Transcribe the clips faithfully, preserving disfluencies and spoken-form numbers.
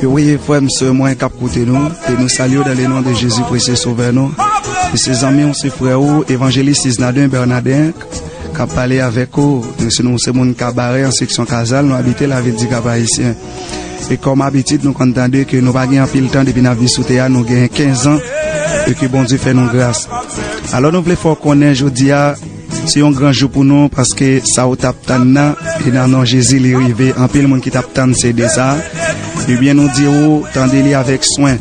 Wi, frè m, sè mwen k ap koute nou, e nou salye w dans le nom de Jésus, précieux Sauveur nou. E se zanmi w, se frè ou, Evanjelis Isnarden Bernardin, k ap pale avèk ou. Nou se, nou se moun Kabarè an seksyon Kazal, nou abite lavil di Kap Ayisyen. E kòm abitid, nou konn tande ke nou pa gen anpil tan depi n ap viv sou tè a, nou gen kenz an, e ke Bondye fè nou gras. Alò, nou vle fè w konnen jodi a, se yon gran jou pou nou, paske sa ou t ap tann nan, e nan non Jezi, li rive. Anpil moun ki t ap tann C D sa a. Ebyen, nou di ou, tande li avèk swen.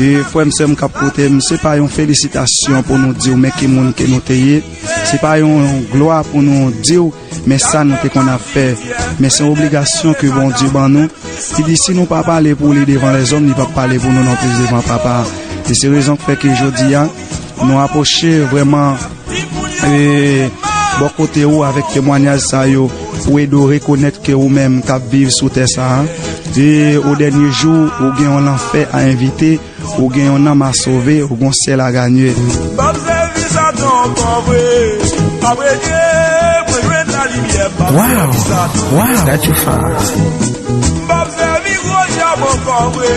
E frè m, sè m k ap koute m, se pa yon felisitasyon pou nou di w, men ki moun ke nou te ye. Se pa yon glwa pou nou di w, men sa nou te konn ap fè. Men se yon obligasyon ke Bondye ban nou. Li di, si nou pa pale pou li devan lèzòm, li p ap pale pou nou non plis devan Papa a. E se rezon k fè ke jodi a, nou apwoche vrèman, e, bò kote ou avèk temwanyaj sa yo, pou ede w rekonèt ke ou menm k ap viv sou tè sa a, e o dènye jou, ou gen yon lanfè a envite, ou gen yon nanm a sove, ou gen yon syèl a ganye. M ap sèvi Satan ankò vre. Apre Dye, mwen jwenn lalimyè, m ap sèvi Satan. Wow, wow, Daddy Far. M ap sèvi gwo dyab ankò vre.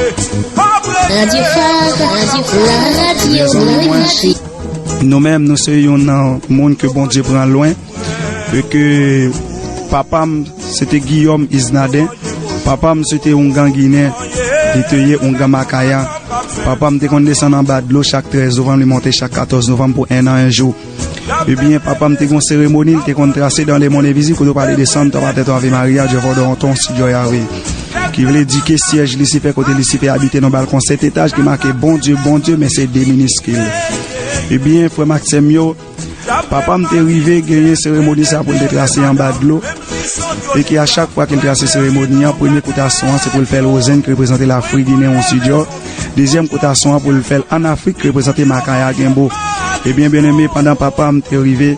Apre Radyo Far, radyo, la radyo revanche. Nou menm, nou se youn nan moun ke Bondye pran lwen. E ke papa m, se te Guillaume Isnarden. Papa m, se te oungan ginen. Li te ye oungan Makaya. Papa m te konn desann anba dlo chak trèz novanm, li monte chak katòz novanm pou en an, en jou. Ebyen, papa m te gen yon seremoni, li te konn trase dans le monde invisible, kote yo pale de Santa Patè, Ave Maria, Jehovah Doronton, Sidyo Yahweh. Ki vle di ke syèj Lisifè, kote Lisifè abite nan balkon sèt etaj, ki make Bondye, Bondye, men se de miniskil. Ebyen, frè m ak sè m yo, papa m te rive genyen seremoni sa pou l te trase anba dlo. E ke a chak fwa ke l trase seremoni an, premye kout a son an, se pou l fè l Rozenn, ki reprezante Lafrik, Ginen, yon Sidyo. Dezyèm kout a son an pou l fè l Ann Afrik, ki reprezante Makaya, Genbo. Ebyen, byeneme, pandan papa m te rive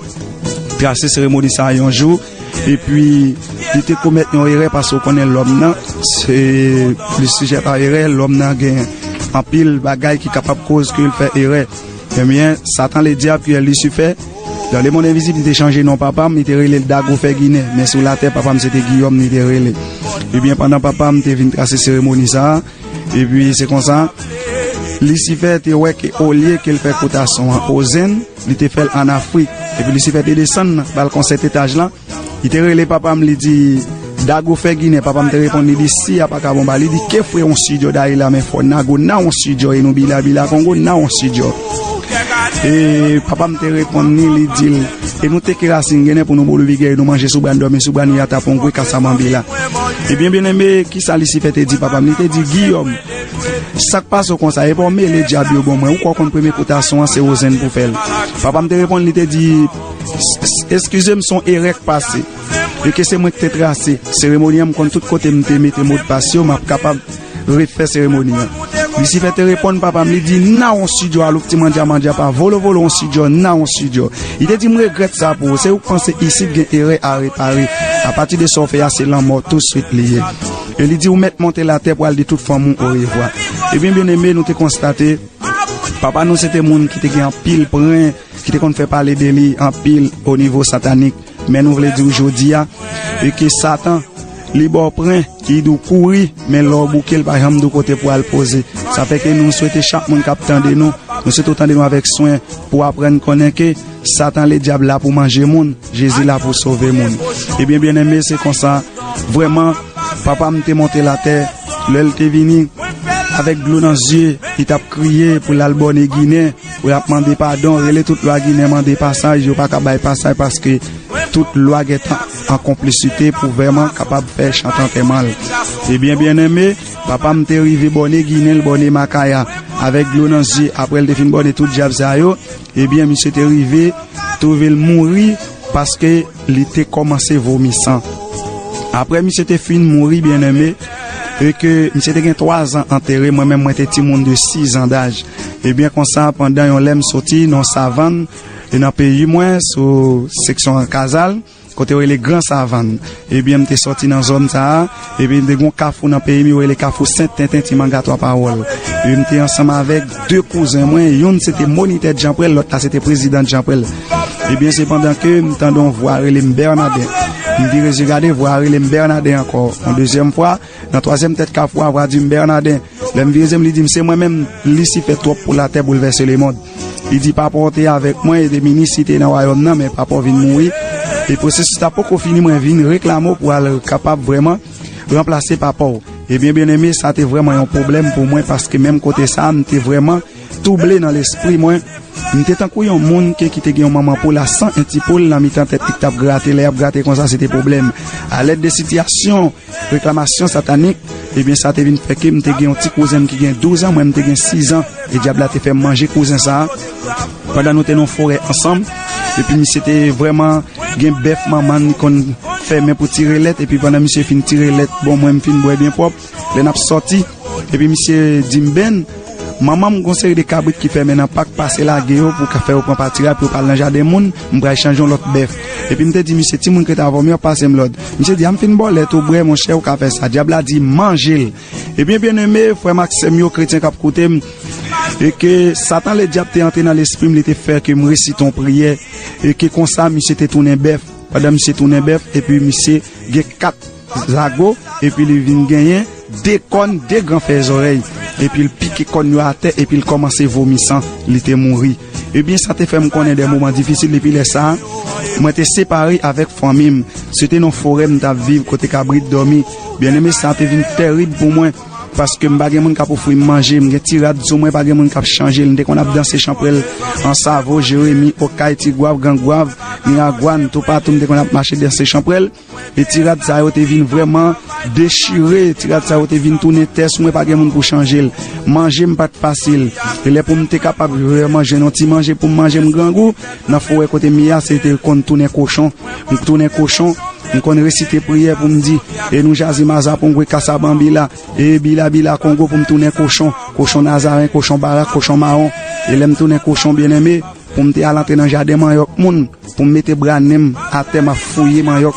trase seremoni sa a yon jou, epi li te komèt yon erè, paske w konnen lòm nan, se, li sijè a erè, lòm nan gen anpil bagay ki kapab koz ke l fè erè. Ebyen, Satan Ledyab, ki Lisifè, dans le monde invisible, li te chanje non papa m, li te rele l Dago Fè Ginen, men sou latè, papa m se te Guillaume, li te rele. Ebyen, pandan papa m te vin trase seremoni sa a, epi se konsa, Lisifè te wè ke olye ke l fè kout a son an Rozenn, li te fè l Ann Afrik. Epi Lisifè te desann nan balkon sèt etaj lan, li te rele papa m, li di, Dago Fè Ginen. Papa m te reponn, li di, si a pa ka bon ba, li di, ke fwe yon Sidyo dayi la, men fò Nago nan yon Sidyo, e nou bila bila Kongo nan yon Sidyo. E papa m te reponn li, li di l, e nou teke rasin ginen pou nou boule vigè, e nou manje soubra, n dòmi soubra, nou yata pongwe, kasa manbila. Ebyen, byeneme, kisa Lisifè te di papa m? Li te di, Guillaume, sa k pase w konsa? E pa w mele dyab yo ban mwen. Ou kwè w konn premye kout a son an, se Rozenn pou fè l. Papa m te reponn, li te di, s-, s-, eskize m, se yon erè k pase. E ke se mwen ki te trase seremoni an, m konn tout kote m te mete modpas yo, m ap kapab refè seremoni an. Lisifè te reponn papa m, li di, nan yon Sidyo, alo ti mandya mandya pa volo volo yon Sidyo, nan yon Sidyo. Li te di, m regrèt sa pou ou. Se ou k panse isit gen erè a repare. Apati de sa w fè a, se lanmò touswit li ye. E li di, ou mèt monte latè pou al di tout fanmi w orevwa. Ebyen, byeneme, nou te konstate, papa nou se te moun ki te gen anpil pwen, ki te konn fè pale de li anpil o nivo satanik. Men nou vle di w jodi a, e ke Satan, li ba w pwen, li di w kouri, men lè w bouke, l pa janm di w kote pou al poze. Sa fè ke nou swete chak moun k ap tande nou, nou swete w tande nou avèk swen, pou w aprann konnen ke Satan Ledyab la pou manje moun, Jezi la pou sove moun. Ebyen, byeneme, se konsa, vrèman, papa m te monte latè, lè l te vini, avèk dlo nan zye, li t ap kriye pou l al bòne Ginen, pou l ap mande padon, rele tout lwa Ginen, mande pasaj, yo pa ka bay pasaj paske tout lwa gentan an konplisite pou vrèman kapab fè chante antèman l. Ebyen, byeneme, papa m te rive bòne Ginen, l bòne Makaya, avèk dlo nan zye, apre l te fin bòne tout dyab sa yo, ebyen, misye te rive twouve l mouri paske li te kòmanse vomi san. Apre misye te fin mouri, byeneme, e ke misye te gen twa zan antere, mwen menm mwen te timoun de sis zan daj. Ebyen, konsa, pandan yon lè m soti nan savann, e nan peyi mwen, sou seksyon Kazal, kote yo rele Gran Savann. Ebyen, m te sòti nan zòn sa a, epi m te gen yon kafou nan peyi m, yo rele Kafou Sent Tenten, Ti Manga Twa Pawòl. Epi m te ansanm avèk de kouzen mwen, youn se te monitè Djanpwèl, lòt la se te prezidan Djanpwèl. Ebyen, se pandan ke m tande yon vwa rele m Bènaden. M vire zye gade, vwa a rele m Bènaden ankò. Yon dezyèm fwa, nan twazyèm tèt kafou a, vwa di m Bènaden. Lè m vire zye m, li di m, "Se mwen menm, Lisifè twòp pou latè boulvèse lemonn." Li di, "Papa w te avèk mwen, e de minis li te nan wayòm nan, men papa w vin mouri. E pwosesis la poko fini, mwen vin reklame w pou w al kapab vrèman ranplase papa w." Ebyen, byeneme, sa te vrèman yon pwoblèm pou mwen, paske menm kote sa a, m te vrèman twouble nan lespri mwen. M te tankou yon moun ke ki te gen yon manman poul a san, en ti poul nan mitan tèt li k t ap grate. Lè y ap grate konsa, se te pwoblèm. Alèd de sitiyasyon, reklamasyon satanik, ebyen, sa te vin fè ke m te gen yon ti kouzen m ki gen douz an, mwen m te gen sis an, e dyab la te fè m manje kouzen sa a. Pandan nou te nan forè ansanm, epi misye te vrèman gen bèf manman li konn fèmen pou tire lèt, epi pandan misye fin tire lèt, bon, mwen m fin bwè byen pwòp, lè n ap sòti, epi misye di m, "Ben, manman m gon seri de kabrit ki fèmen nan pak, pase lage yo pou ka fè yo pran patiraj pou yo pa al nan jaden moun, m pral chanje yon lòt bèf." Epi m te di misye, "Timoun k rete avè w, m yo ap pase m lòd." Misye di, "A m fin ba w lèt ou bwè, monchè, ou ka fè sa." Dyab la di, "Manje l." Ebyen, byeneme, frè m ak sè m yo, kretyen k ap koute m, e ke Satan Ledyab te antre nan lespri m, li te fè ke m resite yon priyè, e ke konsa, misye te tounen bèf. Pandan misye tounen bèf, epi misye gen kat zago, epi li vin genyen de kòn, de gran fè zòrèy, epi l pike kòn yo atè, epi l kòmanse vomi san, li te mouri. Ebyen, sa te fè m konnen de moman difisil, depi lè sa a, mwen te separe avèk fanmi m. Se te nan forè m t ap viv, kote kabrit dòmi. Byeneme, sa te vin tèrib pou mwen, paske m pa gen moun k ap ofri m manje, m gen ti rad sou mwen, pa gen moun k ap chanje l. M te konn ap danse chanpwèl Ansavo, Jeremi, Okay, Tigwav, Gangwav, Miragwàn, toupatou m te konn ap mache danse chanpwèl. E ti rad sa yo te vin vrèman dechire, ti rad sa yo te vin tounen tè sou mwen, pa gen moun pou chanje l. Manje m pa t fasil. E lè pou m te kapab vrèman jwenn yon ti manje pou m manje, m grangou, nan forè kote m ye a, se te konn tounen kochon. M tounen kochon, m konn resite priyè pou m di, "E nou jaze mazapongwe kasabambila, e bila bila kongo," pou m tounen kochon, kochon nazaren, kochon barak, kochon mawon. E lè m tounen kochon, byeneme, pou m te al antre nan jaden manyòk moun, pou m mete bwa nen m atè, m ap fouye manyòk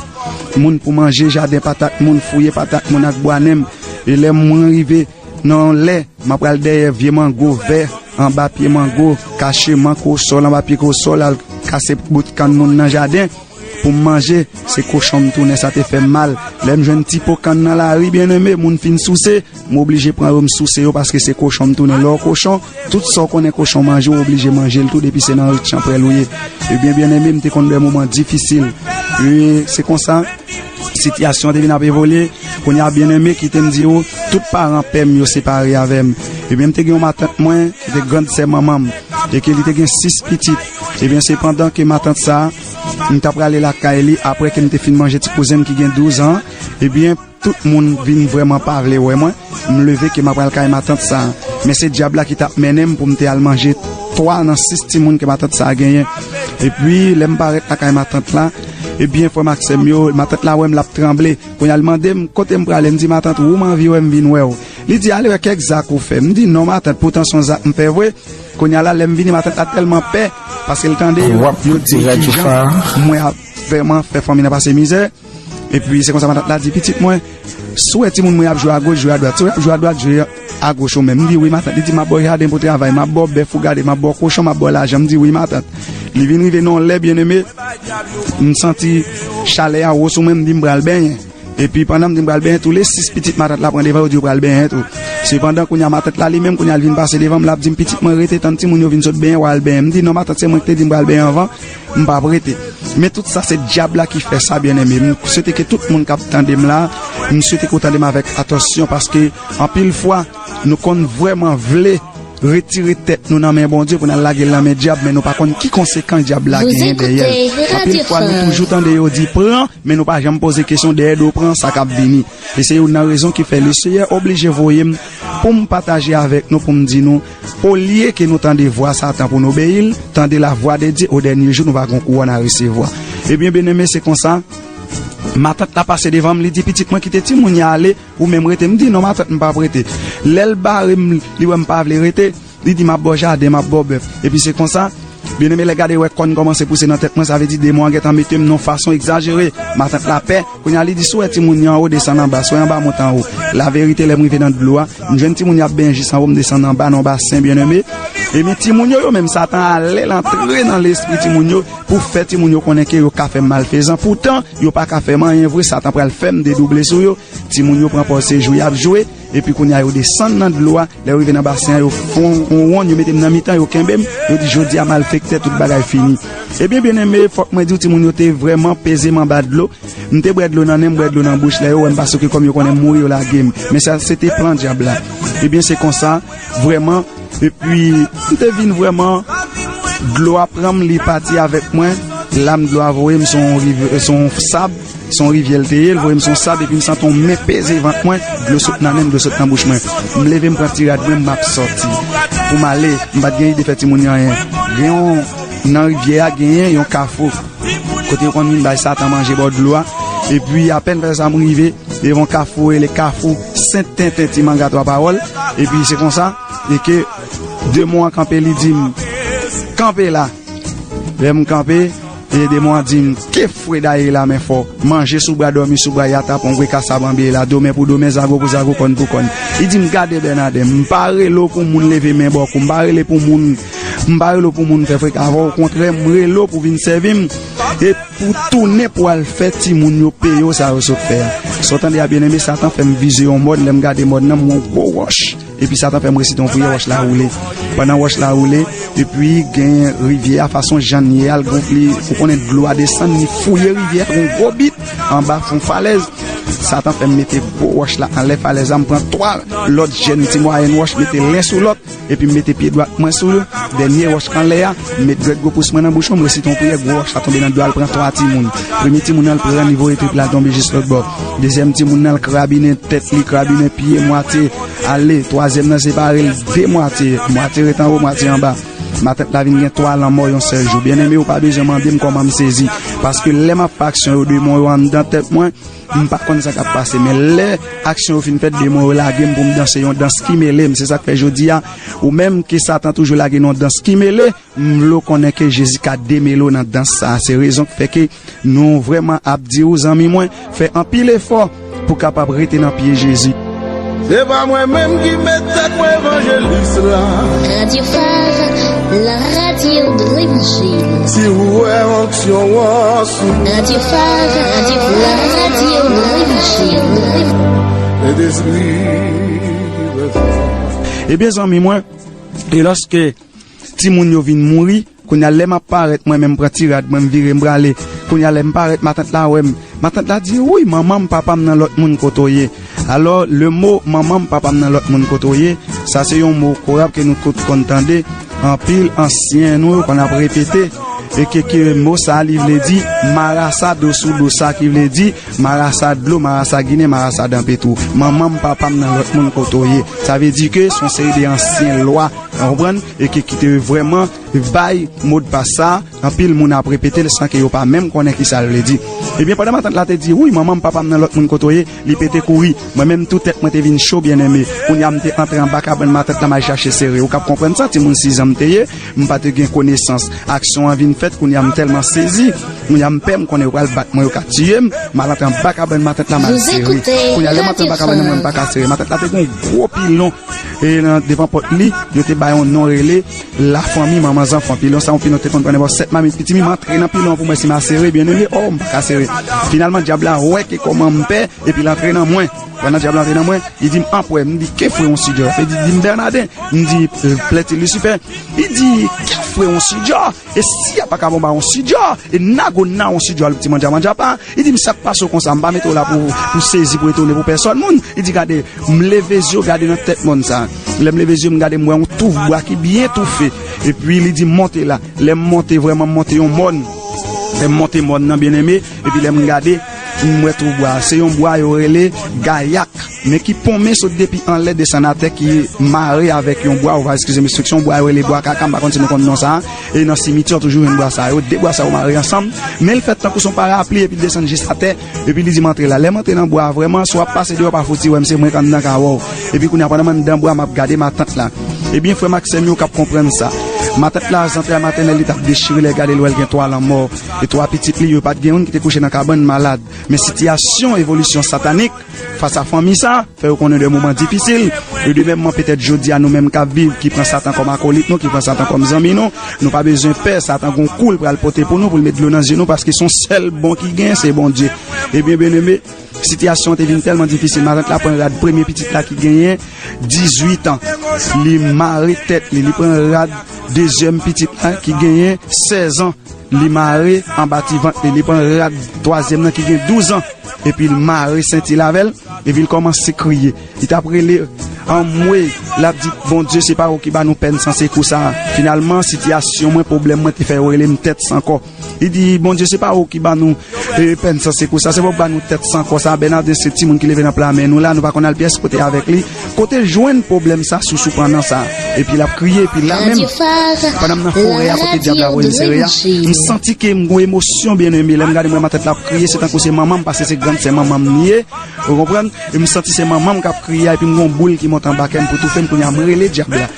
moun pou manje, jaden patat moun, fouye patat moun ak bwa nen m. E lè mwen rive nan yon lè, m ap pral dèyè vye mango vè, anba pye mango, kache mango sòl, anba pye kosòl, al kase bout kann moun nan jaden pou m manje, se kochon m tounen, sa te fè m mal. Lè m jwenn ti po kann nan lari, byeneme, moun fin souse, m oblije pran yo, m souse yo, paske se kochon m tounen. Lè w kochon, tout sa w konnen kochon manje, w oblije manje l tou, depi se nan rit chanpwèl ou ye. Ebyen, byeneme, m te konn de moman difisil. E se konsa, sitiyasyon an te vin ap evolye. Kounye a, byeneme, kite m di w, tout paran pè m yo separe avè m. Ebyen, m te gen yon matant mwen, ki te grann sè manman m, e ke li te gen sis pitit. Ebyen, se pandan ke matant sa a, m t ap prale lakay li, apre ke m te fin manje ti kouzen m ki gen douz an, ebyen, tout moun vin vrèman pa vle wè mwen. M leve ke m ap al kay matant sa a. Men se dyab la ki t ap mennen m pou m te al manje twa nan sis timoun ke matant sa a genyen. Epi, lè m parèt lakay matant la, ebyen, frè m ak sè m yo, matant la wè m, l ap tranble. Kounye a, l mande m, "Kote m prale?" M di, "Matant, ou m anvi wè, m vin wè w." Li di, "Ale wè kèk zak ou fè." M di, "Non, matant, poutan se yon zak m fè vre." Kounye a la, lè m vini, matant la tèlman pè, paske l tande yo, yo di kijan mwen ap vrèman fè fanmi nan pase mizè. Epi, se konsa matant la di, "Pitit mwen, si w wè timoun mwen ap jwe agoch, jwe adwat. Si w ap jwe adwat, jwe agoch ou menm." M di, "Wi, matant." Li di, "M ap ba w jaden pou travay, m ap ba w bèf ou gade, m ap ba w kochon, m ap ba w lajan." M di, "Wi, matant." Li vin rive nan yon lè, byeneme, m santi chalè a wo sou mwen, m di, "M pral benyen." Epi pandan m di m pral benyen, tou le sis pitit matant la pran devan, yo di yo pral benyen tou. Sepandan, kounye a matant la li menm, kounye a l vin pase devan m, l ap di m, "Pitit mwen, rete tann timoun yo vin sot benyen, w a al benyen." M di, "Non, matant, se mwen ki te di m pral benyen anvan, m p ap rete." Men tout sa se dyab la ki fè sa, byeneme. M swete ke tout moun k ap tande m la, m swete ke w tande m avèk atansyon, paske anpil fwa, nou konn vrèman vle retire tèt nou nan men Bondye pou n al lage l nan men dyab, men nou pa konn ki konsekans dyab la genyen dèyè l. Anpil fwa, nou toujou tande yo di, "Pran," men nou pa janm poze kesyon dèyè do pran sa k ap vini. E se youn nan rezon ki fè Leseyè oblije voye m pou m pataje avèk nou, pou m di nou, olye ke nou tande vwa Satan pou n obeyi l, tande la vwa de Dye, o dènye jou nou va gen yon kouwòn a resevwa. Ebyen, byeneme, se konsa, matant la pase devan m, li di, "Pitit mwen, kite timoun yo ale, ou menm rete." M di, "Non, matant, m p ap rete." Lè l bare m, li wè m pa vle rete, li di, "M ap ba w jaden, m ap ba w bèf." Epi se konsa, Byeneme, lè gade wè kòn kòmanse pouse nan tèt mwen, sa vle di demon an gentan mete m nan fason egzajere. Matant la pè, kounye a li di, "Si w wè timoun yo anwo, desann anba, si w wè anba, monte anwo." Laverite, lè m rive nan dlo a, m jwenn timoun yo ap benyen jis anwo, m desann anba nan basen, byeneme. Ebyen, timoun yo, yo menm, Satan ale, l antre nan lespri timoun yo pou fè timoun yo konnen ke yo ka fè m malfezan. Poutan, yo pa ka fè m anyen vre, Satan pral fè m dedouble sou yo. Timoun yo pran pòz se jwe y ap jwe, epi kounye a yo desann nan dlo a. Lè yo rive nan basen an, yo fè yon wonn, yo mete m nan mitan, yo kenbe m. Yo di, "Jodi a, malfektè, tout bagay fini." Ebyen, byeneme, fòk mwen di w, timoun yo te vrèman peze m anba dlo. M te bwè dlo nan nen, m bwè dlo nan bouch. Lè yo wè m, paske kòm yo konnen m mouri, yo lage m. Men sa, se te plan dyab la. Ebyen, se konsa, vrèman. Epi, m te vin vrèman, dlo a pran m, li pati avèk mwen. Lam dlo a voye m, se yon riv-, se yon sab, se yon rivyè l te ye, l voye m se yon sab, epi m santi yon men peze vant mwen, dlo sot nan nen m, dlo sot nan bouch mwen. M leve, m pran ti rad mwen, m ap sòti. Pou m ale, m pa t gen ide fè timoun yo anyen. Gen yon, nan rivyè a, genyen yon kafou. Kote yo konn vin bay Satan manje bò dlo a. Epi, apèn fè sa, m rive devan kafou, rele kafou Sent Tenten, Ti Manga Twa Pawòl. Epi, se konsa, e ke demon an kanpe, li di m, "Kanpe la." Lè m kanpe, e demon an di m, "Ke fwe daye la, men fò. Manje sou bra, dòmi sou bra, yatapon, gwe kasab anbye la, domen pou domen, zago pou zago, kòn pou kòn." Li di m, "Gade, Bènadè, m pa rele w pou moun leve men bò kou, m pa rele pou moun, m pa rele w pou moun fè freka avè w, okontrè, m rele w pou vin sèvi m, e pou tounen pou al fè timoun yo peye w sa yo sot fè a." Sa w tande a, byeneme, Satan fè m vize yon mòn, lè m gade mòn nan, m wè yon gwo wòch. Epi Satan fè m resite yon priyè, wòch la woule. Pandan wòch la woule, epi gen rivyè a, fason jan l ye a, l gonfle, ou konnen dlo a desann, li fouye rivyè a, yon gwo bit anba fon falèz. Satan fè m mete gwo wòch la anlè falèz la, m pran twa lòt jèn ti mwayèn wòch, mete len sou lòt, epi m mete pye dwat mwen sou dènye wòch k anlè a, m met dwèt gwo pous mwen nan bouch mwen, m resite yon priyè, gwo wòch la tonbe nan dlo a, l pran twa timoun. Premye timoun nan, l pran, li voye trip la, l tonbe jis lòt bò. Dezyèm timoun nan, l krabinen tèt li, krabinen pye, mwatye ale. Twazyèm nan, separe l de mwatye, mwatye ret anwo, mwatye anba. Matant la vin gen twa lanmò yon sèl jou. Byeneme, ou pa bezwen mande m kòman m sezi. Paske lè m ap fè aksyon yo, demon yo anndan tèt mwen, m pa konn sa k ap pase. Men lè aksyon yo fin fèt, demon yo lage m pou m danse yon dans ki mele m. Se sa k fè jodi a, ou menm ke Satan toujou lage nan yon dans ki mele, m vle w konnen ke Jezi ka demele w nan dans sa a. Se rezon k fè ke nou vrèman ap di w, zanmi mwen, fè anpil efò pou w kapab rete nan pye Jezi. Se pa mwen menm ki met tèt mwen evanjelis la. Radio Phare, la radio de l'Évangile. Si ou wè onksyon an sou mwen. Radio Phare, la radio de l'Évangile. Sentespri. Ebyen, zanmi mwen, e lòske timoun yo vin mouri. Kounye a, lè m ap parèt, mwen menm pran ti rad mwen, m vire, m prale. Kounye a, lè m parèt, matant la wè m. Matant la di, "Wouy, manman m, papa m nan lòt moun kote w ye." Alò, le mo manman m, papa m nan lòt moun kote w ye, sa se yon mo korab ke nou tout konn tande. Anpil ansyen nou yo konn ap repete. E ke, ke mo sa a, li vle di marasa, do sou do sa, ki vle di marasa dlo, marasa ginen, marasa danpe tou. Manman m, papa m nan lòt moun kote w ye. Sa vle di ke se yon seri de ansyen lwa, w konprann? E ke ki te vrèman bay modpas sa, anpil moun ap repete l san ke yo pa menm konnen ki sa l vle di. Ebyen, pandan matant la te di, "Wouy, manman m, papa m nan lòt moun kote w ye," li pete kouri. Mwen menm tou tèt mwen te vin cho, byeneme. Kounye a m te antre anba kabann matant la, m al chache sere. Ou k ap konprann sa, timoun sizan m te ye, m pa te gen konesans. Aksyon an vin fèt, kounye a m tèlman sezi. Kounye a m pè, m konnen yo pral bat mwen, yo ka tiye m. M al antre anba kabann matant la, m al sere. Kounye a lè m antre anba kabann nan, mwen m pa ka sere. Matant la te gen yon gwo pilon e nan devan pòt li, yo te bay yon non rele Lafanmi Manman Zanfan. Pilon sa, yon pilon te konn pran nenpòt sèt mamit pitimi, m antre nan pilon an pou m wè si m a sere, byeneme, o, m pa ka sere. Finalman, dyab la wè ke kòman m pè, epi l antre nan mwen. Pandan dyab la antre nan mwen, li di m, "Anpwè," m di, "Ke fwe yon sidjò?" Li di, di m, "Bènaden," m di, "Plèti Lisifè." Li di, "Ke fwe yon sidjò? E si a pa ka bon ba yon sidjò? E nago na yon sidjò, al ti mandja mandja pa." Li di m, "Sa k pase w konsa? M pa mete w la pou, pou sezi, pou etone, pou pèsòn moun." Li di, "Gade." M leve zye w, gade nan tèt mòn sa. Lè m leve zye m gade, m wè yon touf bwa ki byen toufe. Epi li di m, "Monte la." Lè m monte, vrèman, m monte yon mòn. Lè m monte mòn nan, byeneme, epi lè m gade, m wè touf bwa. Se yon bwa yo rele gayak, men ki ponmen sot depi anlè desann atè, ki mare avèk yon bwa, ou va eskize m ekspresyon, bwa yo rele bwa kaka, m pa konn si nou konn non sa a. E nan simityè, w toujou jwenn bwa sa yo. De bwa sa yo mare ansanm, men l fèt tankou se yon parapli, epi l desann jis atè. Epi li di m antre la. Lè m antre nan bwa a, vrèman, si w ap pase deyò, pa fouti wè m, se mwen k anndan ka wè w. Epi kounye a, pandan m anndan bwa, m ap gade matant la. Ebyen, frè m ak sè m yo k ap konprann sa. Matant la, zantray matènèl li t ap dechire, lè gade l wè l gen twa lanmò. E twa pitit li, yo pa t gen youn ki te kouche nan kabann malad. Men sitiyasyon evolisyon satanik fas a fanmi sa, fè yo konnen de moman difisil. E de menm man, petèt jodi a, nou menm k ap viv, ki pran Satan kòm akolit nou, ki pran Satan kòm zanmi nou, nou pa bezwen pè, Satan gon kou l pral pote pou nou, pou l met dlo nan zye nou, paske se yon sèl bon ki gen, se Bondye. Ebyen, byeneme, sitiyasyon an te vin tèlman difisil, matant la pran rad premye pitit la ki genyen dizuit an. Li mare tèt li, li pran rad dezyèm pitit la ki genyen sèz an. Li mare anba ti vant li, li pran rad twazyèm nan ki gen douz an, epi l mare senti l avè l, epi l kòmanse kriye. Li t ap rele, anmwe, l ap di, Bondye, se pa ou ki ba nou pèn san sekou sa a. Finalman, sitiyasyon mwen, pwoblèm mwen te fè yo rele m tèt san kò. Li di, Bondye, se pa ou ki ba nou e, pèn san sekou sa, se pa ou ki ba nou tèt san kò sa. Bènadè se timoun ki leve nan pla men nou la, nou pa konn al pyès kote avèk li. Kote l jwenn pwoblèm sa, sousou pandan sa? Epi l ap kriye, epi la menm, pandan m nan forè a, kote dyab la voye m sere a, m santi ke m gon emosyon, byeneme. Lè m gade m wè matant la ap kriye, se tankou se manman m, paske se grann sè manman m li ye. Ou konprann? E m santi se manman m k ap kriye a, epi m gon boul ki monte anba kè m pou toufe m. Kounye a, m rele dyab la.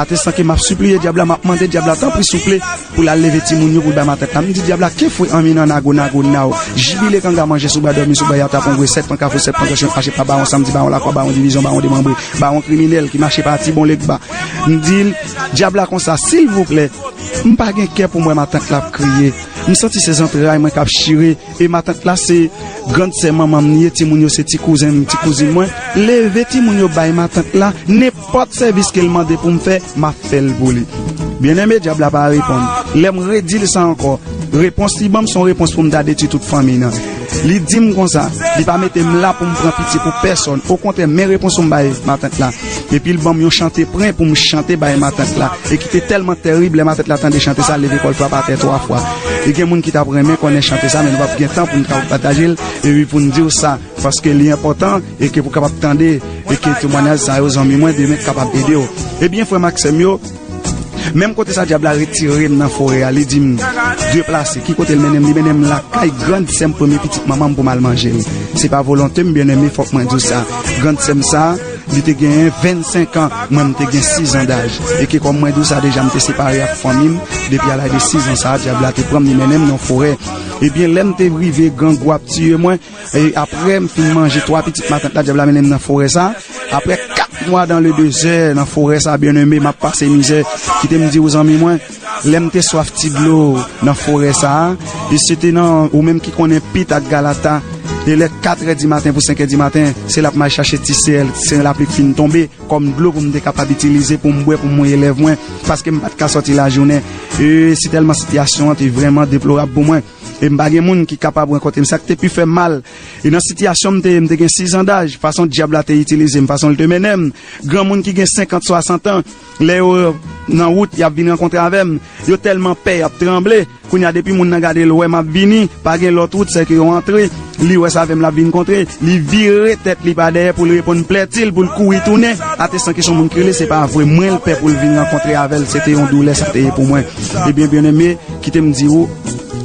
Atestan ke m ap sipliye dyab la, m ap mande dyab la, tanpri, souple, pou l al leve timoun yo, pou l bay matant la. M di dyab la, ke fwe anmi nan nago, nago naw. Jibile kanga manje sou bwa, dòmi sou bwa, y ap tape yon gwe, sèt pran kafou, sèt pran kòchyon, mache pa bawon, samdi bawon, lakwa bawon, divizyon bawon, demanbre, bawon kriminèl, ki mache pati bon legba. M di l, dyab la konsa, silvouplè, m pa gen kè pou m wè matant la ap kriye. M santi se zantray mwen k ap chire. E matant la se grann sè manman m li ye, timoun yo se ti kouzen m, ti kouzin mwen. Leve timoun yo bay matant la, nenpòt sèvis ke l mande pou m fè, m ap fè l pou li. Byeneme, dyab la pa reponn. Lè m redi l sa ankò, repons li ban m se yon repons pou m ta detwi tout fanmi nan. Li di m konsa, li pa mete m la pou m pran pitye pou pèsòn. Okontrè, men repons pou m bay matant la. Epi l ban m yon chante pren pou m chante bay matant la. E ki te tèlman tèrib, lè matant la tande chante sa, l leve kò l frape atè twa fwa. E gen moun ki t ap renmen konnen chante sa, men nou p ap gen tan pou n kapab pataje l, epi pou n di w sa, paske li enpòtan, e ke pou kapab tande, e ke temwayaj sa yo, zanmi mwen, demen kapab ede w. Ebyen, frè m ak sè m yo, menm kote sa dyab la retire m nan forè a, li di m deplase. Ki kote l mennen m? Li mennen m lakay grann sè m, premye pitit manman m, pou m al manje l. Se pa volonte m, byeneme, fòk mwen di w sa. Grann sè m sa, li te genyen vennsenk an, mwen m te gen sis an daj. E ke kòm mwen di w sa deja, m te separe ak fanmi m depi a laj de sis an sa, dyab la te pran m, li mennen m nan forè. Ebyen, lè m te rive, grangou ap tiye mwen, e apre m fin manje twa pitit matant la, dyab la mennen m nan forè sa. Apre kat mwa dans le désert nan forè sa, byeneme, m ap pase mizè. Kite m di w, zanmi mwen, lè m te swaf ti dlo nan forè sa a, e se te nan, ou menm ki konnen Pit ak Galata, e lè katrè di maten pou senkè di maten, se la m al chache ti sèl, sen lapli k fin tonbe, kòm dlo pou m te kapab itilize pou m bwè, pou m mouye lèv mwen, paske m pa t ka sòti lajounen. E sitèlman sitiyasyon an te vrèman deplorab pou mwen. E m pa gen moun ki kapab rankontre m. Sa k te pi fè m mal, e nan sitiyasyon m te ye, m te gen sis an daj, fason dyab la te itilize m, fason l te mennen m, granmoun ki gen senkant, swasant an, lè yo nan wout, y ap vin rankontre avè m, yo tèlman pè, y ap tranble. Kounye a, depi moun nan gade l wè m ap vini, pa gen lòt wout, sèke yo antre, li wè s avè m l ap vin kontre, li vire tèt li pa dèyè pou l reponn plèti l, pou l kouri tounen. Atestan ke se yon moun ki rele, se pa vre, mwen l pè pou l vin rankontre avè l, se te yon doulè sa te ye pou mwen. Ebyen, byeneme, kite m di w,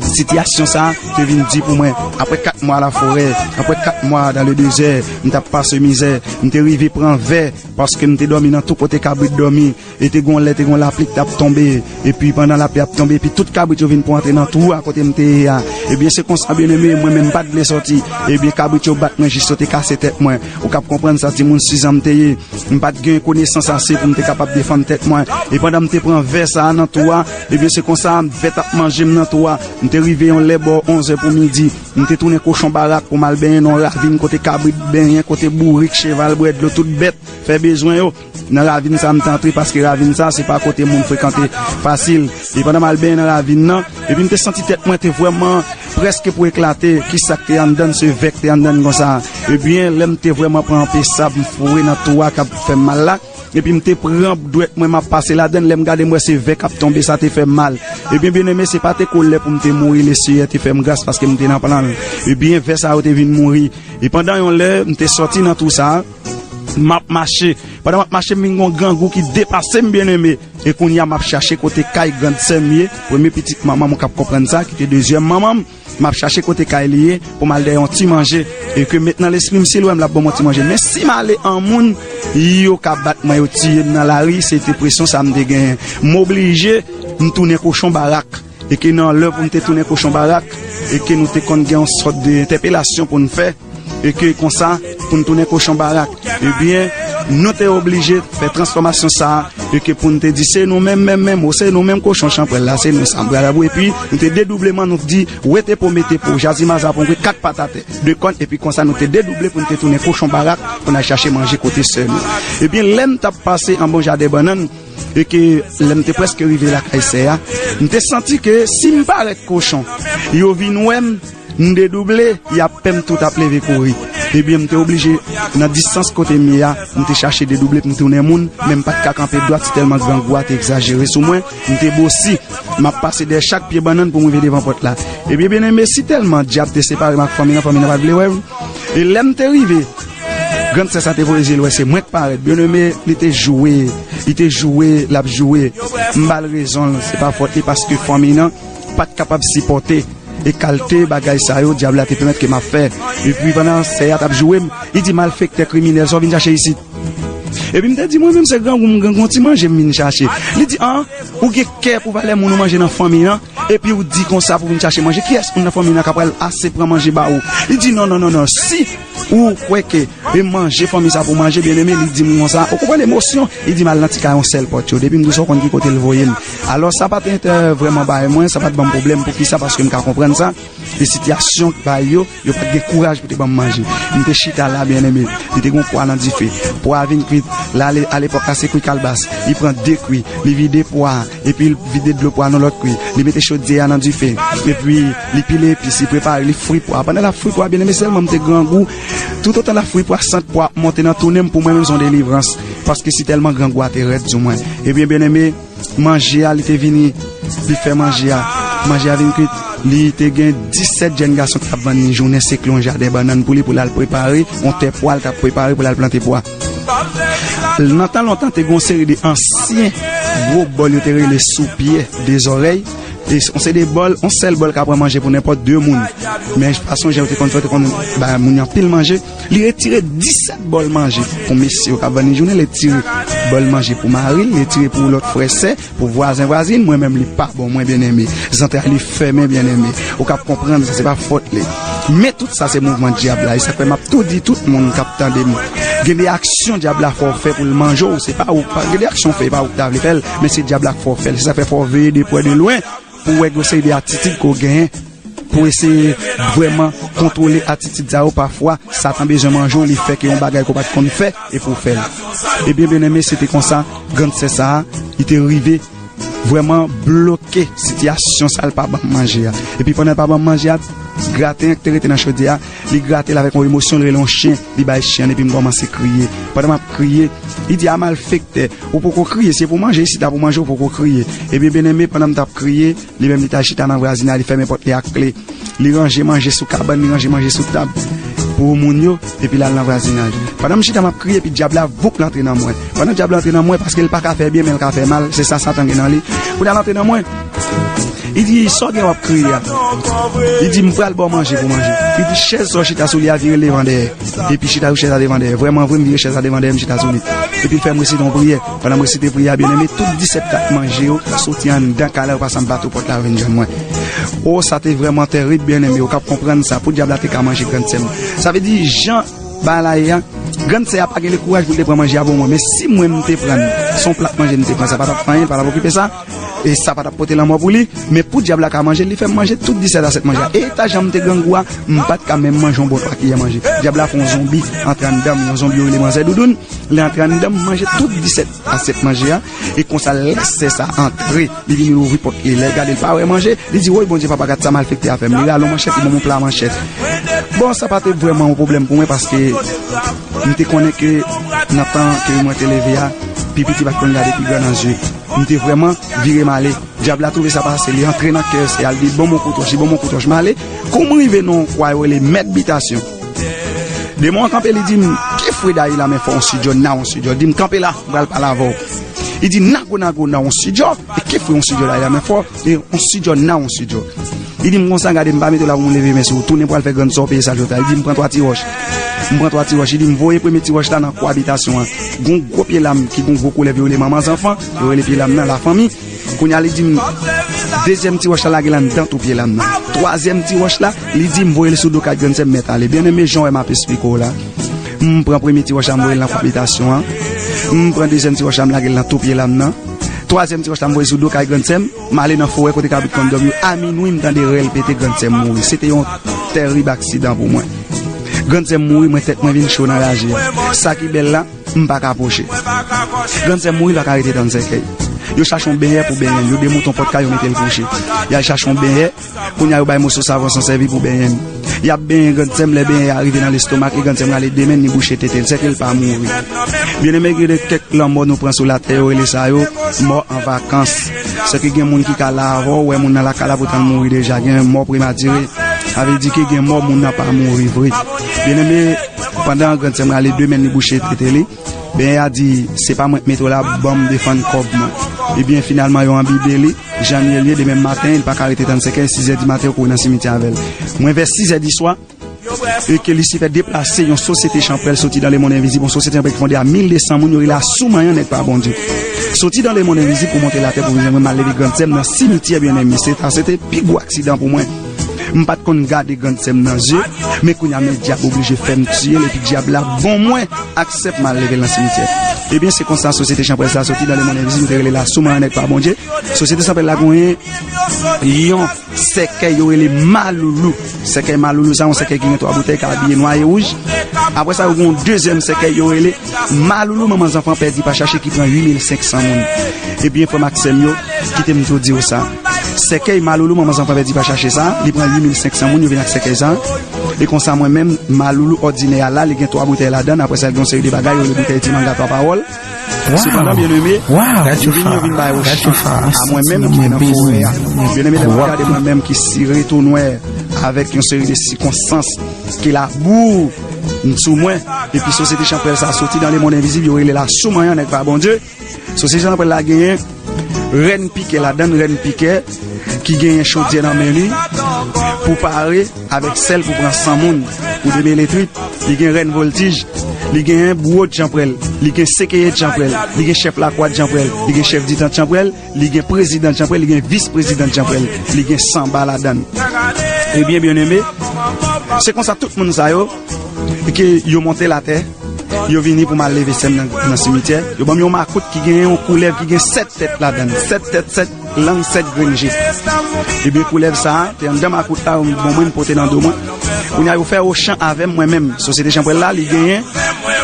sitiyasyon sa a te vin di pou mwen. Apre kat mwa laforè, apre kat mwa dans le désert, m t ap pase mizè, m te rive pran vè, paske m te dòmi nan tout kote kabrit dòmi, e te gon lè, te gon lapli k t ap tonbe, epi pandan lapli ap tonbe, epi tout kabrit yo vin pou antre nan twou a kote m te ye a. Ebyen, se konsa, byeneme, mwen menm m pa t vle sòti. Ebyen, kabrit yo bat mwen jis yo te kase tèt mwen. Ou kab konprann sa, timoun sis an m te ye. M pa t gen konesans ase pou m te kapab defann tèt mwen. E pandan m te pran vè sa a nan twou a, ebyen, se konsa, vè t ap manje m nan twou a. M te rive yon lè bò onz è pou midi. M te tounen kochon barak pou m al benyen nan yon ravin kote kabrit benyen, kote bourik, cheval bwè dlo, tout bèt fè bezwen yo. Nan ravin sa a, m te antre, paske ravin sa a, se pa kote moun frekante fasil. E pandan m al benyen nan ravin nan, epi m te santi tèt mwen te vrèman prèske pou eklate. Kisa k te anndan l? Se vè k te anndan l konsa. Ebyen, lè m te vrèman pran anpe sab, m foure nan twou a k ap fè m mal la. Epi m te pran dwèt mwen, m ap pase ladan l. Lè m gade, m wè se vè k ap tonbe, sa te fè m mal. Ebyen, byeneme, se pa te kolè pou m te mouri, Leseyè te fè m gras paske m te nan plan l. Ebyen, vè sa yo te vin mouri. E pandan yon lè, m te sòti nan twou sa a, m ap mache. Pandan m ap mache, m vin gon grangou ki depase m, byeneme. E kounye a, m ap chache kote kay grann sè m ye, premye pitit manman m, ou kab konprann sa, ki te dezyèm manman m. M ap chache kote kay li ye pou m al dèyè yon ti manje. E ke met nan lespri m, si l wè m, l ap ban m yon ti manje. Men si m ale an moun, yo ka bat mwen, yo tiye m nan lari, se te presyon sa a m te genyen. M oblije m tounen kochon barak. E ke nan lè pou m te tounen kochon barak, e ke nou te konn gen yon sòt de entèpelasyon pou n fè, e ke konsa, pou n tounen kochon barak. Ebyen, nou te oblije fè transfòmasyon sa a, e ke pou n te di, se nou menm, menm, menm, ou se nou menm kochon chanpwèl la, se nou sa, m pral avwe. Epi, nou te dedouble man, nou di, wete po, mete po, jazi maza pou n kwe kat pat atè, de kòn, epi konsa, nou te dedouble pou n te tounen kochon barak, pou n al chache manje kote sè nou. Ebyen, lè m t ap pase anba yon jaden bannann, e ke lè m te prèske rive lakay sè a, m te santi ke si m parèt kochon, yo vin wè m, m dedouble, y ap pè m tou t ap leve kouri. Ebyen, m te oblije, nan distans kote m ye a, m te chache dedouble pou m tounen moun, men m pa t ka kanpe dwat, si tèlman grangou a te egzajere sou mwen, m te bosi. M ap pase dèyè chak pye bannann pou m rive devan pòt la. Ebyen, byeneme, si tèlman dyab te separe m ak fanmi nan, fanmi nan pa t vle wè m. E lè m te rive, grann sè sa te voye zye l wè se mwen k parèt. Byeneme, li te joure, li te joure, l ap joure. M ba l rezon l, se pa fòt li paske fanmi nan pa t kapab sipòte e kalte bagay sa yo dyab la te pèmèt ke m ap fè. Epi pandan sè a t ap joure m, li di, malfektè, kriminèl, sa w vin chache isit? Epi m te di, mwen menm se grangou m, grangou yon ti manje m vin chache. Li di, an, ou gen kè pou valè moun ou manje nan fanmi an, epi ou di konsa pou vin chache manje. Kiyès moun nan fanmi an k ap pral ase pran manje ba ou? Li di, non, non, non, non, si ou kwè ke e manje fanmi sa pou manje, byeneme, li di m konsa, ou konprann emosyon? Li di m al nan ti kay yon sèl pòt yo. Depi m di w sa, w konn ki kote l voye m. Alò, sa pa t entè vrèman bay mwen, sa pa t ban m pwoblèm. Poukisa? Paske m ka konprann sa. E sitiyasyon bay yo, yo pa t gen kouraj pou te ban m manje. M te chita la, byeneme. Li te gen yon pwa nan dife. Pwa a vin kwit. La, ale, alepòk la, se kwi kalbas. Li pran de kwi. Li vide pwa a. Epi li vide dlo pwa a nan lòt kwi. Li mete chodyè a nan dife. Epi li pile epis, li prepare, li fri pwa a. Pandan l ap fri pwa a, byeneme, sèlman m te grangou. Toutotan l ap fri pwa a, sant pwa a ap monte nan tounen m, pou mwen menm se yon delivrans. Paske si tèlman grangou a te rèd sou mwen. Ebyen, byeneme, manje a, li te vini, li fè manje a. Manje a vin kwit. Li te gen disèt jèn gason k t ap vann li jounen, se kle yon jaden bannann pou li, pou l al prepare yon tè pwa, l t ap prepare pou l al plante pwa. Nan tan lontan, te gen yon seri de ansyen gwo bòl yo te rele soupyè de zòrèy. E yon seri de bòl, yon sèl bòl ka pran manje pou nenpòt de moun. Men fason jan yo te konn fè, yo te konn bay moun yo anpil manje. Li retire disèt bòl manje pou mesye yo k ap vann li jounen, li retire bòl manje pou mari l, li retire pou lòt frè sè, pou vwazen vwazin, mwen menm li pa bon, mwen byeneme. Zantray li fèmen, byeneme. Ou k ap konprann sa, se pa fòt li. Men tout sa se mouvman dyab la. E sa k fè m ap tou di tout moun k ap tande m. Gen de aksyon dyab la fè w fè pou l manje w, se pa ou k pa, gen de aksyon w fè, e pa ou k ta vle fè l, men se dyab la k fè w fè l. Se sa k fè fò w veye de prè de lwen pou w wè gen yon seri de atitid ke w genyen pou eseye vrèman kontwole atitid sa yo. Pafwa, Satan bezwen manje w, li fè ke yon bagay ke w pa t konn fè, e pou w fè l. Ebyen, byeneme, se te konsa, grann sè sa a, li te rive vrèman bloke sitiyasyon sa a, l pa ban m manje a. Epi pandan l pa ban m manje a, graten an ki te rete nan chodyè a, li grate l avèk yon emosyon, li rele yon chen, li bay chen an, epi m kòmanse kriye. Pandan m ap kriye, li di, a malfektè, ou poko kriye, se pou manje, isit la pou manje, ou poko kriye. Ebyen, byeneme, pandan m t ap kriye, li menm li t al chita nan vwazinay, li fèmen pòt li ak kle. Li ranje manje sou kabann, li ranje manje sou tab pou moun yo, epi l al nan vwazinaj. Pandan m chita m ap kriye, epi dyab la voup l antre nan mwen. Pandan dyab la antre nan mwen, paske l pa ka fè byen, men l ka fè mal, se sa Satan gen nan li. Kounye a l antre nan mwen, li di, sa w gen w ap kriye a? Li di, m pral ba w manje pou manje. Li di, chèz sa w chita sou li a vire devan dèyè. Epi chita sou chèz la devan dèyè. Vrèman vre, m vire chèz la devan dèyè, m chita sou li. Epi l fè m resite yon priyè. Pandan m resite priyè a, byeneme, tout disèt kat manje yo soti anndan kay la, yo pase anba tou pòt la, yo vin jwenn mwen. O, sa te vrèman tèrib, byeneme, ou k ap konprann sa, pou dyab la te ka manje grann sè m. Sa vle di, jan bagay la ye a, grann sè a pa gen le kouraj pou l te pran manje a pou mwen, men si mwen m te pran l, se yon plat manje m te pran, sa pa t ap fè anyen, l pa t ap okipe sa, e sa pa t ap pote lanmò pou li, men pou dyab la ka manje l, li fè m manje tout disèt asèt manje a. E eta jan m te grangou a, m pa t ka menm manje yon bon twa kiyè manje. Dyab la fè yon zonbi antre anndan m, yon zonbi yo rele manzè doudoun, li antre anndan m, manje tout disèt asyèt manje a, e konsa lè sè sa antre, li vini louvri pòt li, lè l gade l pa wè manje, li di, woy Bondye papa, gad sa malfektè a fè m, li rale yon manchèt, li ban m yon pla manchèt. Bon, sa pa te vrèman yon pwoblèm pou mwen, paske m te konnen ke nan tan ke mwen te leve a, pi piti pa t konn gade pi gran nan zye. M te vrèman vire m ale. Dyab la twouve sa pase, li antre nan kè sè a, li di, ban m yon kout wòch, li ban m yon kout wòch, m ale. Kou m rive nan yon kwa yo rele mèt bitasyon. Demon an kanpe, li di m, ki fre dayi la men fò yon sidjò, na yon sidjò. Li di m, kanpe la, m pral pale avè w. Li di, nago, nago, na yon sidjò. E ki fre yon sidjò dayi la men fò, e yon sidjò, na yon sidjò. Li di m konsa, gade, m pa mete w la pou m leve men sou ou, tounen pral fè grann sè w peye sa l sot la. Li di m, pran twa ti wòch. M pran twa ti wòch. Li di m, voye premye ti wòch la nan kwa abitasyon an. Gon gwo pye lam ki gon gwo koulè vyole manman zanfan, yo rele pye lam nan lafanmi. Kounye a li di m, dezyèm ti wòch la lage l anndan tou pye lam nan. Twazyèm ti wòch la, li di m voye l sou do kay grannsè m mèt ale. Byeneme, jan w wè m ap esplike w la, m pran premye ti wòch la, m voye l nan kou abitasyon an. M pran dezyèm ti wòch la, m lage l nan tou pye lam nan. Twazyèm ti wòch la, m voye l sou do kay grannsè m. M ale nan forè kote kabrit konn dòmi yo. A minwi, m tande rèl pete, grannsè m mouri. Se te yon tèrib aksidan pou mwen. Grannsè m mouri, mwen tèt mwen vin cho nan raje a. Sa ki bèl la, m pa ka pwoche. Grannsè m mouri, l pa ka rete tann sèkèy. Yo chache yon benyè pou benyen l. Yo demouton pòt kay, yo mete l kouche. Y al chache yon benyè. Kounye a yo bay moso savon san sèvi pou benyen m. Y ap benyen grannsè m, lè benyen a rive nan lestomak, e grannsè m rale demen, li bouche tete l, sèke l pa mouri. Byeneme, gen de kèk lanmò nou pran sou latè, yo rele sa yo mò an vakans. Sèke gen moun ki ka la avè w, wè moun nan lakay la, poutan l mouri deja, gen mò prematire. Sa vle di ke gen mò moun nan pa mouri vre. Byeneme, pandan grannsè m rale demen, li bouche tete li, benyen a di, se pa mwen k mete w la, ban m defann kòb mwen. Ebyen, finalman, yo anbibe li. Jan l ye, l ye, demen maten, li pa ka rete tann sèkèy, sizè di maten, yo kouri nan simityè avè l. Mwen, vè sizè di swa, e ke Lisifè deplase yon sosyete chanpwèl soti dan lemonn envizib, yon sosyete chanpwèl ki fonde a mil de san moun, yo rele a Soumanyan, nèg pa Bondye. Soti dan lemonn envizib pou monte latè pou vin jwenn mwen, m al leve grannsè m nan simityè, byeneme. Se ta, se te pi gwo aksidan pou mwen. M pa t konn gade grannsè m nan zye, men kounye a men dyab oblije fè m tiye l, epi dyab la bon mwen aksè pou m al leve l nan simityè. Ebyen, se konsa sosyete chanpwèl sa soti dan lemonn envizib, yo te rele l a Soumanyan, nèg pa Bondye. Sosyete chanpwèl la genyen yon sèkèy yo rele Maloulou. Sèkèy Maloulou sa, yon sèkèy ki gen twa boutèy, ki abiye nwa e wouj. Apre sa, yo gen yon dezyèm sèkèy yo rele Maloulou manman zanfan pèdi pa chache, ki pran uit mil senk san moun. Ebyen, frè m ak sè m yo, kite m tou di w sa. Sèkèy Maloulou manman zanfan pèdi pa chache sa, li pran uit mil senk san moun, yo vin ak sèkèy sa. E konsa, mwen menm, Maloulou òdinè a la, li gen twa boutèy ladan l. Apre sa, li gen yon seri de bagay, yo rele boutèy ti manga twa pawòl. Sepandan, byeneme, yo vin, yo vin bay yon chans a mwen menm ki te nan forè a. Byeneme, lè m ap gade mwen menm ki sire tou nwè avèk yon seri de sikonstans ke labou sou mwen, epi sosyete chanpwèl sa soti dan lemonn envizib, yo rele l a Soumanyan, nèg pa Bondye. Sosyete chanpwèl la genyen rèn pikè ladan l, rèn pikè ki genyen chodyè nan men li pou pare avèk sèl pou pran san moun, pou demele trip. Li gen rèn vòltij, li genyen bouwo chanpwèl, li gen sekeye chanpwèl, li gen chèf lakwa chanpwèl, li gen chèf ditan chanpwèl, li gen prezidan chanpwèl, li gen vis prezidan chanpwèl, li gen sanba ladan l. Ebyen, byeneme, se konsa tout moun sa yo ke yo monte latè, yo vini pou m al leve sè m nan, nan simityè. Yo ban m yon makout ki gen yon koulèv ki gen sèt tèt ladan l. Sèt tèt, sèt lang, sèt grenn je. Ebyen, koulèv sa a te anndan makout la, bon, mwen, m pote nan do mwen. Kounye a, yo fè ochan avè m, mwen menm. Sosyete chanpwèl la, li genyen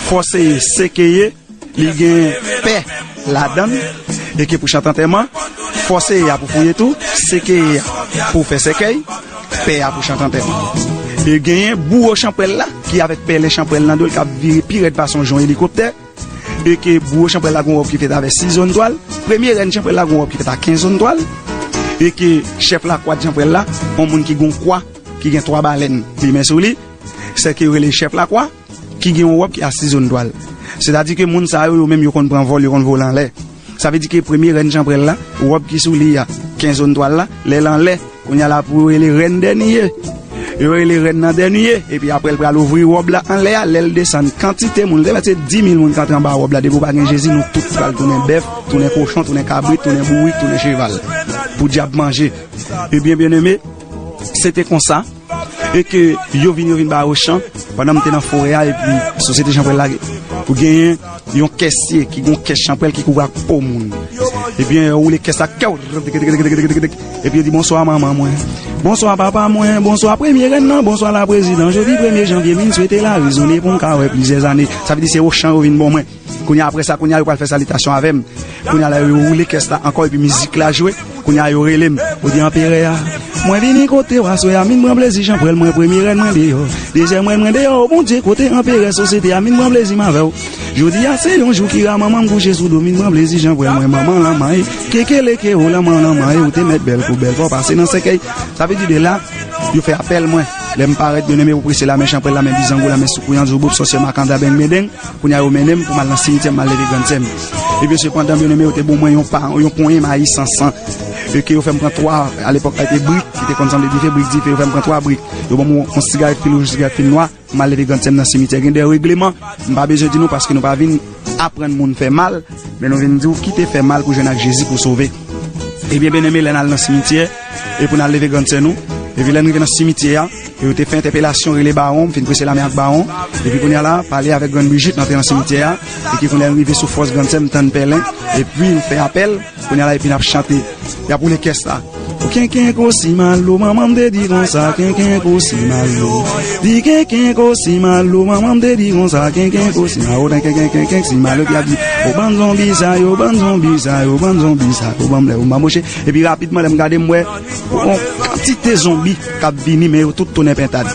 fòseye, sekeye, li gen pè ladan l, e ke pou chante antèman, fòseye a pou fouye tou, sekeye a pou fè sèkèy, pè a pou chante antèman. E genyen bouwo chanpwèl la, ki avèk pèlen chanpwèl nan do l, k ap vire pi rèd pase yon jon elikoptè, e ke bouwo chanpwèl la gon wòb ki fèt avèk sis zòn twal, premye rèn chanpwèl la gon wòb ki fèt a kenz zòn twal, e ke chèf lakwa chanpwèl la, yon moun ki gon kwa, ki gen twa balèn limen sou li, sèke yo rele chèf lakwa, ki gen yon wòb ki a sis zòn twal. Sètadi ke moun sa yo, yo menm, yo konn pran vòl, yo konn vole anlè. Sa vle di ke premye rèn chanpwèl la, wòb ki sou li a, kenz zòn twal la, lè l anlè, kounye a la pou yo rele rèn dènye. Yo rele rèn nan dènye, epi apre l pral ouvri wòb la anlè a, lè l desann, kantite moun, te mèt se dis mil moun k antre anba wòb la, depi w pa gen Jezi, nou tout pral tounen bèf, tounen kochon, tounen kabrit, tounen bourik, tounen cheval. Pou dyab manje. Ebyen, byeneme, se te konsa. E ke yo vin, yo vin ba yo chan, pandan m te nan forè a, epi sosyete chanpwèl la, pou genyen yon kèsye ki gon kès chanpwèl ki kouvri ak po moun. Ebyen, yo woule kès la, kèw, epi yo di, "Bonswa, manman mwen. Bonswa, papa mwen. Bonswa, premye rèn nan. Bonswa, la prezidan. Jodi premye janvye, vin swete la rezone pou m ka wè plizyè zane." Sa vle di se ochan yo vin ban mwen. Kounye a, apre sa, kounye a, yo pral fè salitasyon avè m. Kounye a la, yo woule kès la ankò, epi mizik la jwe. Kounye a, yo rele m. Yo di, "Anperè a, mwen vini kote w aswè a, vin pran plezi chanpwèl mwen, premye rèn mwen deyò. Dezyèm rèn mwen deyò, o Bondye, kote anperè sosyete a, vin pran plezi m avè w. Jodi a, se yon jou ki ra manman m kouche sou do, vin pran plezi chanpwèl mwen, manman lanmay, kekeleke, o lanman lanmay, ou te mèt bèl kou bèl, fò w pase nan sèkèy." Sa vle di de la, yo fè apèl mwen. Lè m parèt, byeneme, pou prese la men chanpwèl, la men bizango, la men soukouyan, zouboup, sòsyè, makanda, beng, bendeng. Kounye a yo mennen m pou m al nan simityè, m al leve grannsè m. Ebyen, sepandan, byeneme, yo te ban mwen yon pa, yon ponyen mayi san san. E ke yo fè m pran twa, alepòk la, te brik, ki te konn sanble dife, brik dife, yo fè m pran twa brik. Yo ban m yon, yon sigarèt fil wouj, yon sigarèt fil nwa, m al leve grannsè m nan simityè. Gen de regleman, m pa bezwen di nou, paske nou pa vin aprann moun fè mal, men nou vin di w kite fè mal pou jwenn ak Jezi pou sove. Ebyen, byeneme, lè n al nan simityè, e pou n al leve grannsè nou, epi lè n rive nan simityè a, e yo te fè entèpelasyon, rele bawon, m fin prese lame ak bawon, epi kounye a la, pale avèk grann Brijit, n antre nan simityè a, e ki kounye a n rive sou fòs grannsè, m tann pèlen, epi m fè apèl, kounye a la, epi n ap chante, y ap woule kès la. Kenkenko si malo, manman m te di konsa, kenkenko si malo. Di kenkenko si malo, manman m te di konsa, kenkenko si malo, dan kenkenkenken si malo ki ap di, o bann zonbi sa yo, bann zonbi sa yo, bann zonbi sa yo, ban m lè yo m banboche. Epi rapidman, lè m gade, m wè yon kantite zonbi k ap vini, men yo tout tounen pentad.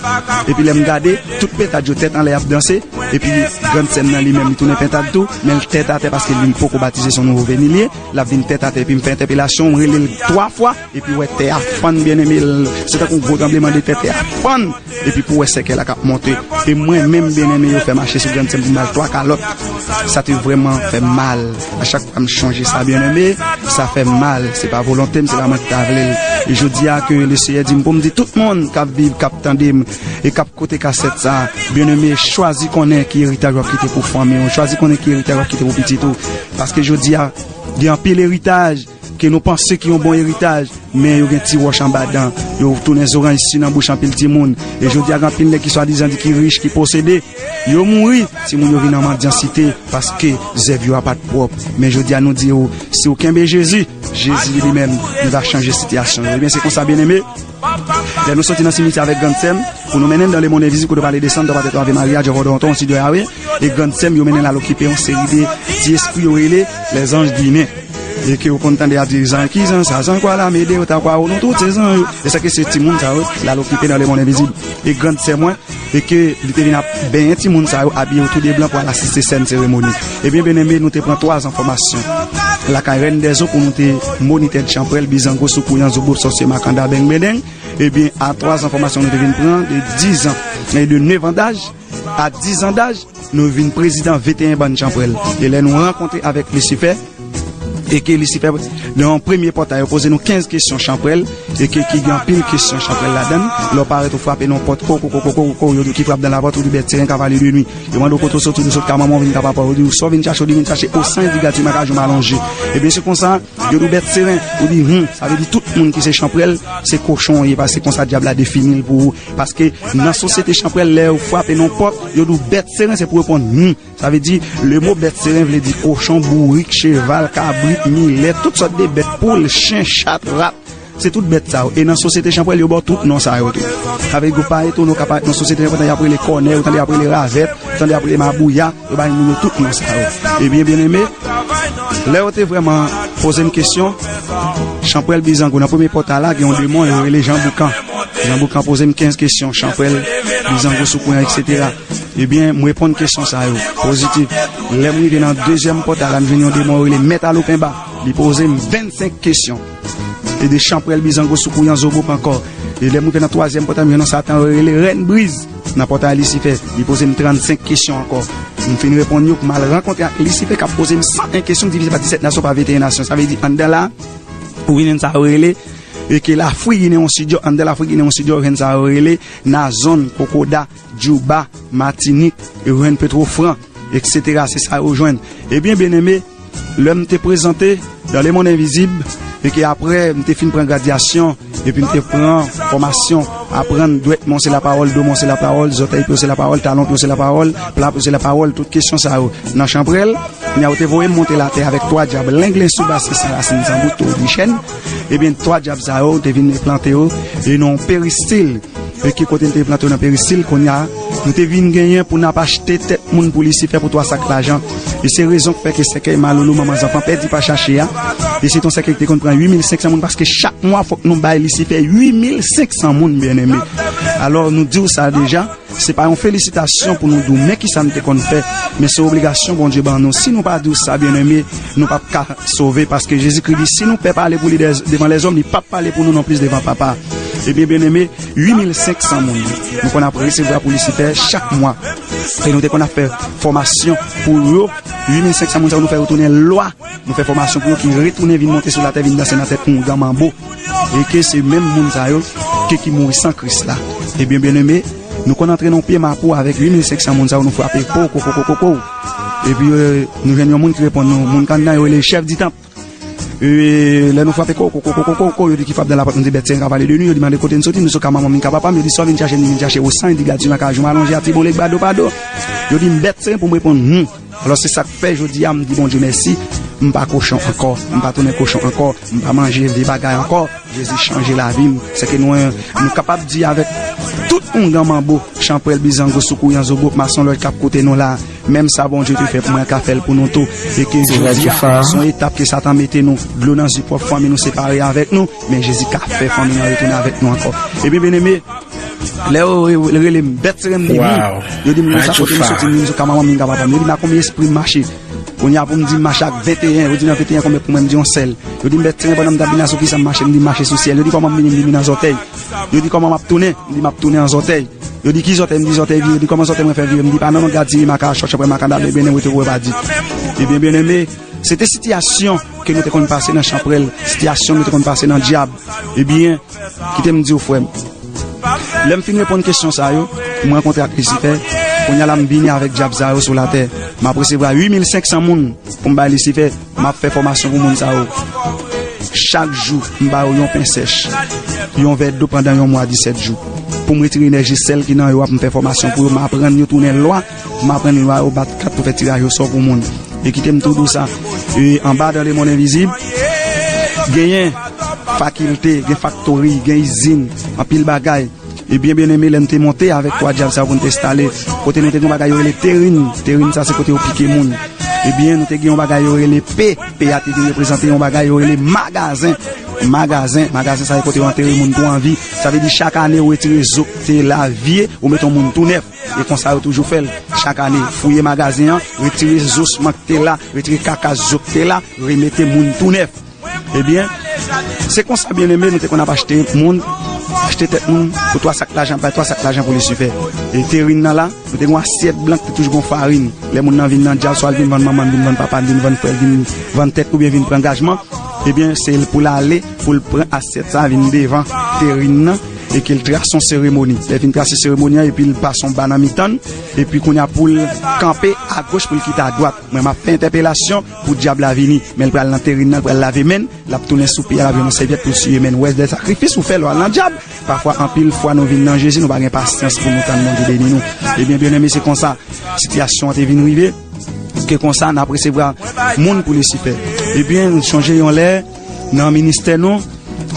Epi lè m gade, tout pentad yo tèt anlè ap danse, epi grannsè m nan li menm, li tounen pentad tou, men l tèt atè paske li poko batize, se yon nouvo veni li ye, l ap vin tèt atè, epi m fè entèpelasyon, m rele l twa fwa, epi wè tè a fann, byeneme, l, se tankou yon gwo tranblemanntè, tè a fann, epi pou wè sèkèy la k ap monte. E mwen menm, byeneme, yo fè mache sou grannsè m pou m ba l twa kalòt. Sa te vrèman fè m mal. A chak fwa m chonje sa, byeneme, sa fè m mal. Se pa volonte m, se pa mwen ki ta vle l. E jodi a ke Leseyè di m pou m di tout moun k ap viv, k ap tande m, e k ap koute kasèt sa, byeneme, chwazi konnen ki eritaj w ap kite pou fanmi w, chwazi konnen ki eritaj w ap kite pou pitit ou. Paske jodi a, gen anpil eritaj ke nou panse ki yon bon eritaj, men yo gen ti wòch anba dan, yo tounen zoranj si nan bouch anpil timoun. E jodi a, gen anpil nèg ki swadizan di ki rich, ki posede, yo mouri, timoun yo vin an mandyansite, paske zèv yo a pa t pwòp. Men jodi a, nou di yo, si w kenbe Jezi, Jezi li menm, li va chanje sitiyasyon yo. Ebyen, se konsa, byeneme, lè nou soti nan simityè avèk grannsè m, pou nou mennen l dan lemonn envizib, kote yo pale de san, twa patèt, Ave Maria, Jovò Donton, Sidyo Yawe, e grannsè m, yo mennen l al okipe yon seri de ti espri yo rele lèzanj ginen. E ke yo konn tande y ap di, zan ki zan sa, zan kwa la, mede yo ta kwa ou, nou tout se zan yo. E sa ke se timoun sa yo, l al okipe nan lemonn envizib. E grannsè mwen, e ke li te vin ap benyen timoun sa yo, abiye yo tou de blan pou al asiste sèn seremoni. Ebyen, byeneme, nou te pran twa zan fòmasyon lakay Rèn dèzo pou nou te monitè chanpwèl, bizango, soukouyan, zobo, sòsye, makanda, beng, bendeng. Ebyen, a twa zan fòmasyon nou te vin pran, de dizan, e de nevan daj a dizan daj, nou vin prezidan venteyen bann chanpwèl. E lè nou rankontre avèk Lisifè, e ke Lisifè, nan yon premye pòtay, yo poze nou kenz kesyon chanpwèl, e ke ki gen anpil kesyon chanpwèl ladan l. Lè w parèt, ou frape nan pòt, ko, ko, ko, yo di w ki frape dan lapòt, ou di bèt seren, kavalye de nwi. Yo mande w kote w soti, ou di w sot ka manman w, vin ka papa w, yo di w sa w vin chache, ou di vin chache osan evigativ makajou malonje. Ebyen, se konsa, yo di w bèt seren, ou di hum, sa vle di tout moun ki se chanpwèl, se kochon w ye, paske se konsa dyab la defini l pou ou. Paske nan sosyete chanpwèl, lè yo frape nan pòt, yo di w bèt seren, se pou reponn hum. Sa vle di, le mo bèt seren vle di kochon, bourik, cheval, kabrit, milèt, tout sòt de bèt, poul, chen, chat, rat. Se tout bèt sa yo. E nan sosyete chanpwèl, yo ba w tout non sa yo tou. Sa vle di, ou pa etone, ou ka parèt nan sosyete chanpwèl, tande y ap rele kònèy, ou tande y ap rele ravèt, ou tande y ap rele mabouya, yo bay moun yo tout non sa yo. Ebyen, byeneme, lè yo te vrèman poze m kesyon, chanpwèl bizango, nan premye pòtay la, gen yon demon, yo rele Jan Boukan. Jan Boukan poze m kenz kesyon, chanpwèl bizango, soukouyan, etsetera. Ebyen, m reponn kesyon sa yo, pozitif. Lè m rive nan dezyèm pòtay la, m jwenn yon demon, yo rele Mèt Alopenba. Li poze m vennsenk kesyon. E de chanpwèl bizango, soukouyan, zobo, pankò. E lè m rive nan twazyèm pòtay, m jwenn yon satan, yo rele Rèn Briz. Nan pòtay Lisifè, li poze m trannsenk kesyon ankò. M fin reponn yo pou m al rankontre ak Lisifè k ap poze m san en kesyon, divize pa disèt nasyon, pa venteyen nasyon. Sa vle di, anndan la, ou vin jwenn sa yo rele, e ke Lafrik Ginen yon sidyo, anndan Lafrik Ginen yon sidyo, ou jwenn sa yo rele Nazon, Kokoda, Djouba, Matinik, yo jwenn Petwofran, etsetera. Se sa yo jwenn. Ebyen, byeneme, lè m te prezante dan lemonn envizib, e ke apre m te fin pran gradyasyon, epi m te pran fòmasyon, aprann dwèt mwen se lapawòl, do mwen se lapawòl, zòtèy pye w se lapawòl, talon pye w se lapawòl, pla pye w se lapawòl, tout kesyon sa yo. Nan chanpwèl, kounye a yo te voye m monte latè avèk twa dyab, Lenglen, Soubasis, Sanrasin, Sanbout, Tobichèn. Ebyen, twa dyab sa yo, te vin plante yo, e nan yon peristil. E ki kote n te plante yo nan peristil, kounye a, nou te vin genyen pou n ap achte tèt moun pou Lisifè pou twa sak lajan. E se rezon k fè ke sèkèy maloulou manman zanfan pèdi pa chache a. E se t on sèkèy ki te konn pran uit mil senk san moun, paske chak mwa fòk nou bay Lisifè uit mil senk san moun, byeneme. Alò, nou di w sa deja, se pa yon felisitasyon pou nou di w, men kisa n te konn fè, men se obligasyon Bondye ban nou. Si nou pa di w sa, byeneme, nou p ap ka sove, paske Jezikri di, si nou pè pale pou li dè-, devan lèzòm, li p ap pale pou nou nonplis devan Papa. Ebyen, byeneme, uit mil senk san moun nou konn ap resevwa pou Lisifè chak mwa. E nou te konn ap fè fòmasyon pou yo. Uit mil senk san moun sa yo, nou fè yo tounen lwa. Nou fè fòmasyon pou yo ki retounen vin monte sou latè, vin danse nan tèt oungan manbo. E ke se menm moun sa yo ke ki mouri san Kris la. Ebyen, byeneme, nou konn antre nan pye mapou avèk uit mil senk san moun sa yo, nou frape po, ko, ko, ko, ko, ko. Epi, euh, nou jwenn yon moun ki reponn nou, moun kanna yo rele chèf di tanp. E, lè nou frape ko, ko, ko, ko, ko, ko, ko, yo di ki frape dan lapòt, nou di bèt seren ka pale de nou, yo di mande kote n soti, nou sou ka manman m, vin ka papa m, yo di sa w vin chache, n vin chache Wosan, n di gad siman ka jou m alonje, a ti bolek bado pado. Yo di m bèt seren pou m reponn, hmm. Alò, se sa k fè jodi a, m di Bondye mèsi, m pa kochon ankò, m pa tounen kochon ankò, m pa manje vye bagay ankò. Jezi chanje lavi m. Sèke nou, nou kapab di avèk tout ongan manbo, chanpwèl, bizango, soukouyan, zobo, mason, lòt k ap koute nou la, menm sa Bondye te fè pou mwen, l ka fè l pou nou tou. E ke jodi a, se yon etap ke Satan mete nou, dlo nan zye pwòp fanmi nou separe avèk nou, men Jezi ka fè fanmi an retounen avèk nou ankò. Ebyen, byeneme, lè yo re-, rele m, bèt seren m di wi. Yo di m konsa, kote m soti, m di m sou ka manman m, m ka papa m. Yo di m a konbyen espri m mache. Kounye a pou m di m mache ak venteyen, yo di nan venteyen konbyen pou mwen, m di yon sèl. Yo di m bèt seren pandan m t ap vin la sou kisa m mache, m di m mache sou syèl. Yo di kòman m vini, m vin nan zòtèy. Yo di kòman m ap tounen, m di m ap tounen an zòtèy. Yo di ki zòtèy, m di zòtèy vire. Yo di kòman zòtèy mwen fè vire, m di pa nan non gad si maka chòch apre maka dal ebyen wete wè pa di. Ebyen byeneme, se te sitiyasyon ke nou te konn pase nan chanpwèl, sitiyasyon nou te konn pase nan dyab. Ebyen, kite m di w frè m. Lè m fin reponn kesyon sa yo, m rankontre ak Lisifè, kounye a la m vini avèk dyab sa yo sou latè. M ap resevwa uit mil senk san moun pou m bay Lisifè, m ap fè fòmasyon pou moun sa yo. Chak jou, m ba yo yon pen sèch, yon vè dlo pandan yon mwa disèt jou. Pou m retire enèji sèl ki nan yo, ap m fè fòmasyon pou yo, m aprann yo tounen lwa, m aprann lwa yo bat kat pou fè tiraj osò pou moun. E kite m tou di w sa, e anba dan lemonn envizib, genyen fakilte, gen faktori, gen izin, anpil bagay. Ebyen, byeneme, lè n te monte avèk twa dyab sa yo pou n te enstale, kote nou te gen yon bagay yo rele terin. Terin sa se kote yo pike moun. Ebyen, nou te gen yon bagay yo rele pe. Pe a te vin reprezante yon bagay yo rele magazen. Magazen, magazen sa se kote yo antere moun tou an vi. Sa vle di chak ane ou retire zo k te la vye, ou mete yon moun tou nèf. E konsa yo toujou fè l. Chak ane, fouye magazen an, retire zo sman k te la, retire kaka zo k te la, remete moun tou nèf. Ebyen, se konsa, byeneme, nou te konn ap achte moun, achte tèt moun pou twa sak lajan, bay twa sak lajan pou Lisifè. E terin nan la, nou te gen yon asyèt blan ki te toujou gen farin. Lè moun nan vin nan dyab, swa l vin vann manman l, vin vann papa l, vin vann frè l, vin vann tèt oubyen vin pran angajman, ebyen, se l pou l ale, pou l pran asyèt sa, vin devan terin nan, e ke l trase yon seremoni. Lè l fin trase seremoni an, epi l pase yon ba nan mitan l, epi kounye a pou l kanpe agoch, pou l kite adwat. Mwen, m ap fè entèpelasyon pou dyab la vini. Men l pral nan terin nan, l pral lave men l, l ap tounen sou pye a, l ap jwenn yon sèvyèt pou l siye men l. Ou wè, de sakrifis ou fè lè w al nan dyab. Pafwa, anpil fwa, nou vin nan Jezi, nou pa gen pasyans pou nou tann Bondye beni nou. Ebyen, byeneme, se konsa sitiyasyon an te vin rive, ke konsa n ap resevwa moun pou Lisifè. Ebyen, nou chonje yon lè, nan ministè nou,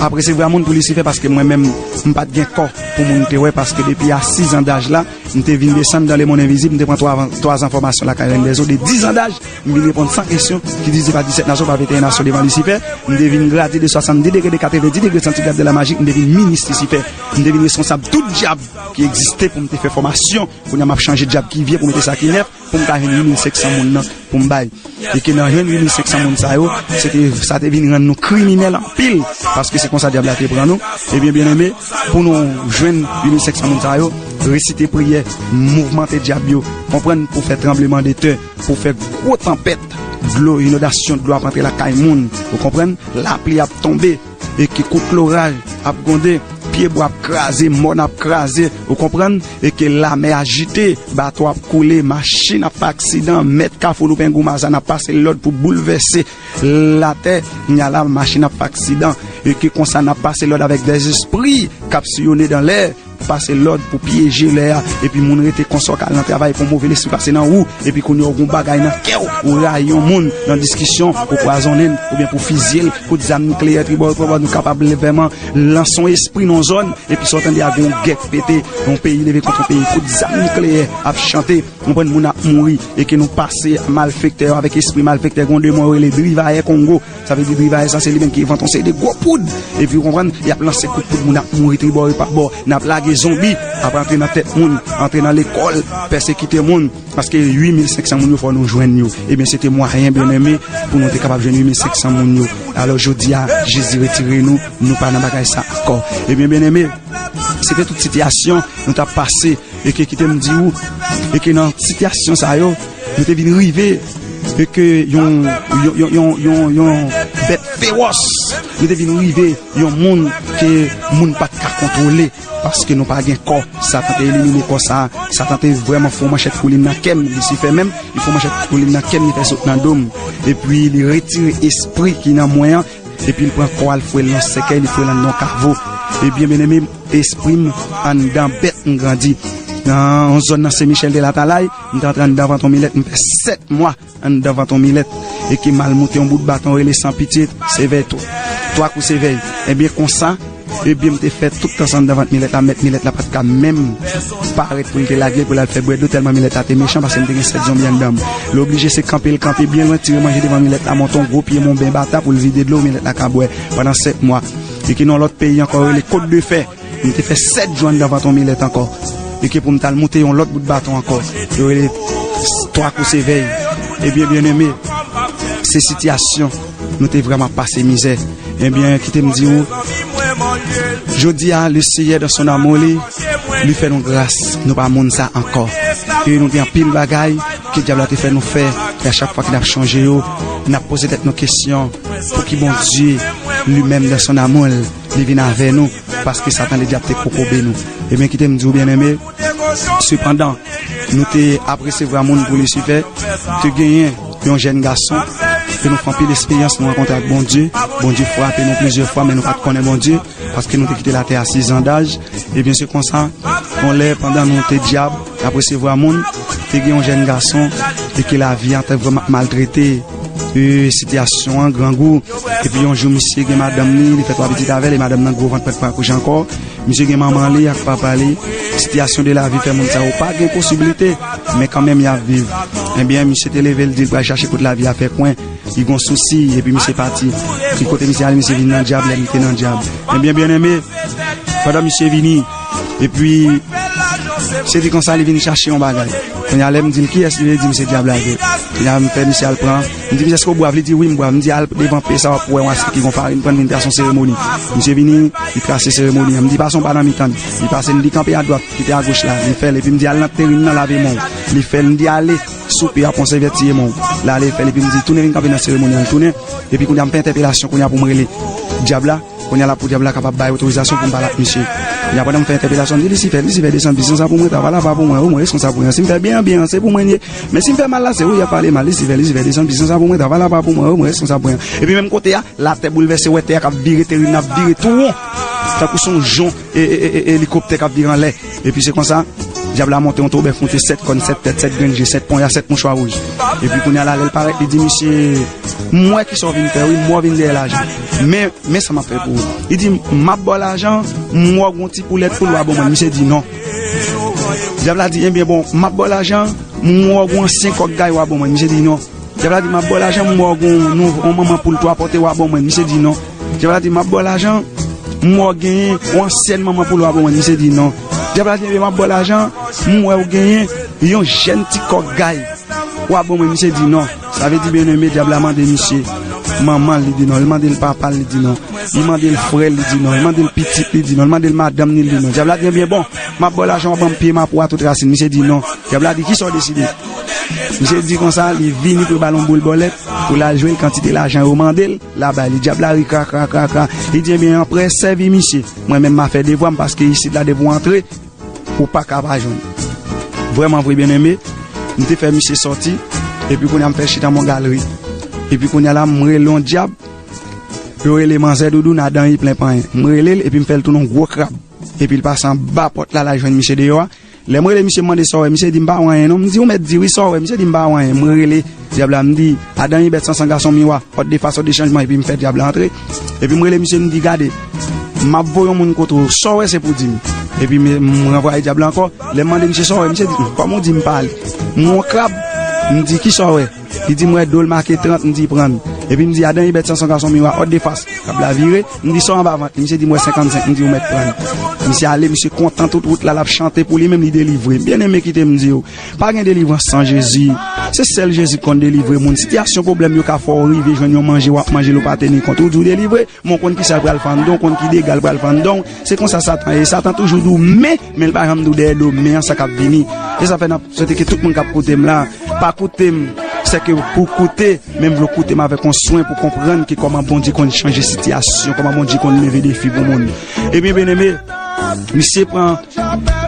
ap resevwa moun pou Lisifè, paske mwen menm, m pa t gen kò pou moun te wè, paske depi a sis an daj la, m te vin desann dan lemonn envizib, m te pran twa, twa zan fòmasyon lakay Rèn dèzo, de dis an daj, m vin reponn san kesyon ki divize pa disèt nasyon, pa venteyen nasyon devan Lisifè, m te vin gradye de swasanndis degre, de katrevendi degre santigrad de la majik, m te vin minis Lisifè, m te vin responsab tout dyab ki egziste pou m te fè fòmasyon, kounye a m ap chanje dyab ki vye pou mete sa ki nèf, pou m ka jwenn uit mil senk san moun nan pou m bay. E ke nan jwenn uit mil senk san moun sa yo, se te, sa te vin rann nou kriminèl anpil, paske se konsa dyab la te pran nou. Ebyen, byeneme, pou nou jwenn uit mil senk san moun sa yo, resite priyè, mouvmante dyab yo, konprann, pou fè tranbleman de tè, pou fè gwo tanpèt, dlo, inondasyon, dlo ap antre lakay moun, ou konprann, lapli ap tonbe, e ke kout loraj ap gwonde, pyebwa ap kraze, mòn ap kraze, ou konprann, e ke lamè ajite, bato ap koule, machin ap fè aksidan, mèt Kafou Loupengou Mazàn ap pase lòd pou boulvèse latè, kounye a la machin ap fè aksidan, e ke konsa n ap pase lòd avèk dèzespri k ap siyone dan lè, pase lòd pou pyeje lè a, epi moun rete konsa, w ka al nan travay, pou move lespri pase nan ou, epi kounye a w gen yon bagay nan kè w, ou rayi yon moun nan diskisyon, ou pwazonnen l, oubyen pou fizye l, kout zam nikleyè tribò, tribò, nou kapab vrèman lanse yon espri nan yon zòn, epi sa w tande a gen yon gè k pete, yon peyi leve kont yon peyi, kout zam nikleyè ap chante, konprann, moun ap mouri, e ke nou pase malfektè yo avèk espri malfektè, gen yon demon yo rele Drivayè Kongo, sa vle di Drivayè sa se li menm ki envante yon seri de gwo poud. Epi ou konprann, y ap lanse kout poud, moun ap mouri tribò e pa bò. N ap lage zonbi, ap antre nan tèt moun, antre nan lekòl, pèsekite moun. Paske uit mil senk san moun yo fò nou jwenn yo. Ebyen, se te mwayen, byeneme, pou nou te kapab jwenn uit mil senk san moun yo. Alò, jodi a, Jezi retire nou, nou pa nan bagay sa ankò. Ebyen, byeneme, se te tout sitiyasyon nou t ap pase. E ke kite m di w, e ke nan sitiyasyon sa yo, nou te vin rive, e ke yon, yon, yon, yon, yon, yon bèt fewòs, nou te vin rive yon moun ke moun pa t ka kontwole. paske nou pa gen kò. Satan te elimine kò sa a. Satan te vrèman fè yon manchèt koulin nan kè m. Lisifè menm, li fè yon manchèt koulin nan kè m, li fè sot nan do m. Epi li retire espri ki nan mwen an. Epi li pran kò a, li foure l nan sèkèy, li foure l anndan yon kavo. Ebyen, byeneme, espri m anndan bèt m grandi. Nan yon zòn nan Sen Michèl de Latalay, m te antre anndan vant yon milèt, m fè sèt mwa anndan vant yon milèt, e ke m al moute yon bout baton rele San Pitye, sevèy twa, twa kou sevèy. Ebyen, konsa, ebyen, m te fè tout tan sa anndan vant milèt la, mèt milèt la pa t ka menm parèt pou l te lage l pou l al fè bwè dlo, tèlman milèt la te mechan, paske m te gen sèt zonbi anndan m. Li oblije se kanpe l kanpe byen lwen, tire manje devan milèt la, monte yon gwo pye monben bata pou l vide dlo, milèt la ka bwè pandan sèt mwa. E ke nan yon lòt peyi ankò, rele Kot de Fè. M te fè sèt jou anndan vant yon milèt ankò. E ke pou m t al moute yon lòt bout baton ankò. Yo rele twa kou sevèy. Ebyen, byeneme, se sitiyasyon nou te vrèman pase mizè. Ebyen, kite m di w, jodi a, le Seyè dan son amou li, li fè nou gras, nou pa moun sa ankò. E nou gen anpil bagay ke dyab la te fè nou fè, e a chak fwa ke n ap chonje yo, n ap poze tèt nou kesyon, pouki Bondye, li menm dan son amou l, li vin avè nou, paske Satan ledyab te kokobe nou. Ebyen, kite m di w, byeneme, sepandan, nou te ap resevwa moun pou Lisifè, te genyen yon jèn gason, ke nou fè anpil esperyans, nou rankontre ak Bondye. Bondye frape nou plizyè fwa, men nou pa t konnen Bondye, paske nou te kite latè a sis an daj. Ebyen, se konsa, yon lè, pandan nou te dyab, ap resevwa moun, te gen yon jèn gason, e ke lavi a te vrèman maltrete, e, sitiyasyon an, grangou. Epi yon jou, misye gen madanm li, li fè twa pitit avè l, e madanm nan gwo vant, pa t pran akouche ankò. Misye gen manman li ak papa li. Sitiyasyon de lavi fè moun sa yo pa gen posiblite, men kanmenm y ap viv. Ebyen, misye te leve, l di l pral chache kote lavi a fè kwen. Li gon sousi, epi misye pati. Li kote misye ale, misye vin nan dyab, lè li te nan dyab. Ebyen, byeneme, pandan misye vini, epi, se di konsa, li vin chache yon bagay. Kounye a, lè m di l kiyès li ye, li di m se dyab la vre. Kounye a, m fè misye al pran. M di, "Misye, èske w bwav?" Li di, "Wi, m bwav." M di, "Al devan pye sa, w ap wè yon asyèt ki gon farin, pran vin trase yon seremoni." Misye vini, li trase seremoni an. M di, "Pase yon pa nan mitan l." Li pase, m di, "Kanpe adwat, kite agoch la." Li fè l, epi m di, "Al nan terin nan, lave men w." Li fè l, m di, "Ale soupe a, pran sèvyèt siye men w." L ale, l fè l, epi m di, "Tounen vin kanpe nan seremoni an." L tounen, epi kounye a, m fè entèpelasyon, kounye a, pou m rele dyab la. Kounye a la pou dyab la kapab bay otorizasyon pou m pale ak misye. Kounye a pandan m fè entèpelasyon, m di, "Lisifè, Lisifè, desann, pi san sa pou mwen, travay la pa pou mwen, wi, mwen reskonsab pou mwen. Si m fè byen, byen, se pou mwen l ye. Men si m fè mal la, se ou y ap pale mal, Lisifè, Lisifè, desann, pi san sa pou mwen, travay la pa pou mwen, wi, mwen reskonsab pou mwen." Epi menm kote a, latè boulvèse, wè tè a k ap vire, terin nan ap vire tou won. Tankou se yon jon, e, e, e, e, elikoptè k ap vire anlè. Epi se konsa, dyab la monte yon tobèf, monte sèt kòn, sèt tèt, sèt grenn je, sèt ponya, sèt mouchwa wouj. Epi kounye a la, lè l parèt, li di, "Misye, m wè kisa w vin fè, wi, m wè w vin dèyè lajan. Men, men sa m ap fè pou ou." Li di, "M ap ba w lajan, m wè w gon ti poulèt poul, w a ban mwen." Misye di, "Non." Dyab la di, "Ebyen, bon, m ap ba w lajan, m wè w gon ansyen kòk gay, w a ban mwen." Misye di, "Non." Dyab la di, "M ap ba w lajan, m wè w gon nou, yon manman poul twa pòte, w a ban mwen." Misye di, "Non." Dyab la di, "M ap ba w lajan, m wè w genyen yon ansyèn manman poul, w a ban mwen." Misye di, "Non." Dyab la di, "Ebyen, m ap ba w lajan, m wè w genyen yon jèn ti kòk gay, w a ban mwen." Misye di, "Non." Sa vle di, byeneme, dyab la mande misye manman l, li di non. Li mande l papa l, li di non. Li mande l frè l, li di non. Li mande l pitit, li di non. Li mande l madanm ni, li di non. Dyab la di, "Ebyen, bon, m ap ba w lajan, w a ban m pye m a pou a tout rasin." Misye di, "Non." Dyab la di, "Kisa w deside?" Misye di konsa, li vini pou l ba l yon boul bòlèt, pou l al jwe l, kantite lajan yo mande l, l a bay li. Dyab la ri kra, kra, kra, kra. Li di, "Ebyen, anprè, sèvi misye. Mwen menm, m a fè devwa m, paske isit la, depi w antre, ou pa ka pa jwenn." Vrèman vre, byeneme, m te fè misye sòti, epi kounye a m fè l chita nan yon galri. Epi kounye a la, m rele yon dyab, yo rele manzè doudoun, adan li plen panyen. M rele l, epi m fè l tounen yon gwo krab. Epi l pase anba pòt la, l al jwenn misye deyò a. Lè m rele misye, m mande sa w wè, misye di m pa wè anyen non. M di, "Ou mèt di wi, sa w wè?" Misye di m pa wè anyen. M rele dyab la, m di, "Adan li bèt san san gason miwa, òd de fas, òd de chanjman," epi m fè dyab la antre. Epi m rele misye, m di, "Gade, m ap voye yon moun kote w, sa w wè se pou di m." Epi m, m ranvwaye dyab la ankò. Lè m mande misye sa w wè, misye di, "Kòman w di m pa ale?" M wè yon krab, m di, "Kisa w wè?" Li di m wè do l make trant, m di pran. Epi m di, "Adan li bèt san san gason miwa, òd de fas." Krab la vire, m di, "Sa w anba vant li?" Misye di m wè senkannsenk, m di, "Ou mèt pran." Misye ale, misye kontan tout wout la, l ap chante pou li menm, li delivre. Byeneme, kite m di w, pa gen delivrans san Jezi. Se sèl Jezi k konn delivre moun. Sitiyasyon pwoblèm yo ka fè w rive jwenn yon manje, w ap manje l, ou pa teni kont, ou di w delivre, men w konn kisa l pral fè anndan w, w konn ki dega l pral fè anndan w. Se konsa Satan ye. Satan toujou di w men, men l pa janm di w dèyè do men an sa k ap vini. Se sa fè n ap swete ke tout moun k ap koute m la, pa koute m sèke pou koute, men m vle w koute m avèk yon swen pou konprann ke kòman Bondye konn chanje sitiyasyon, kòman Bondye konn leve defi pou moun. Ebyen, byeneme, Misye pran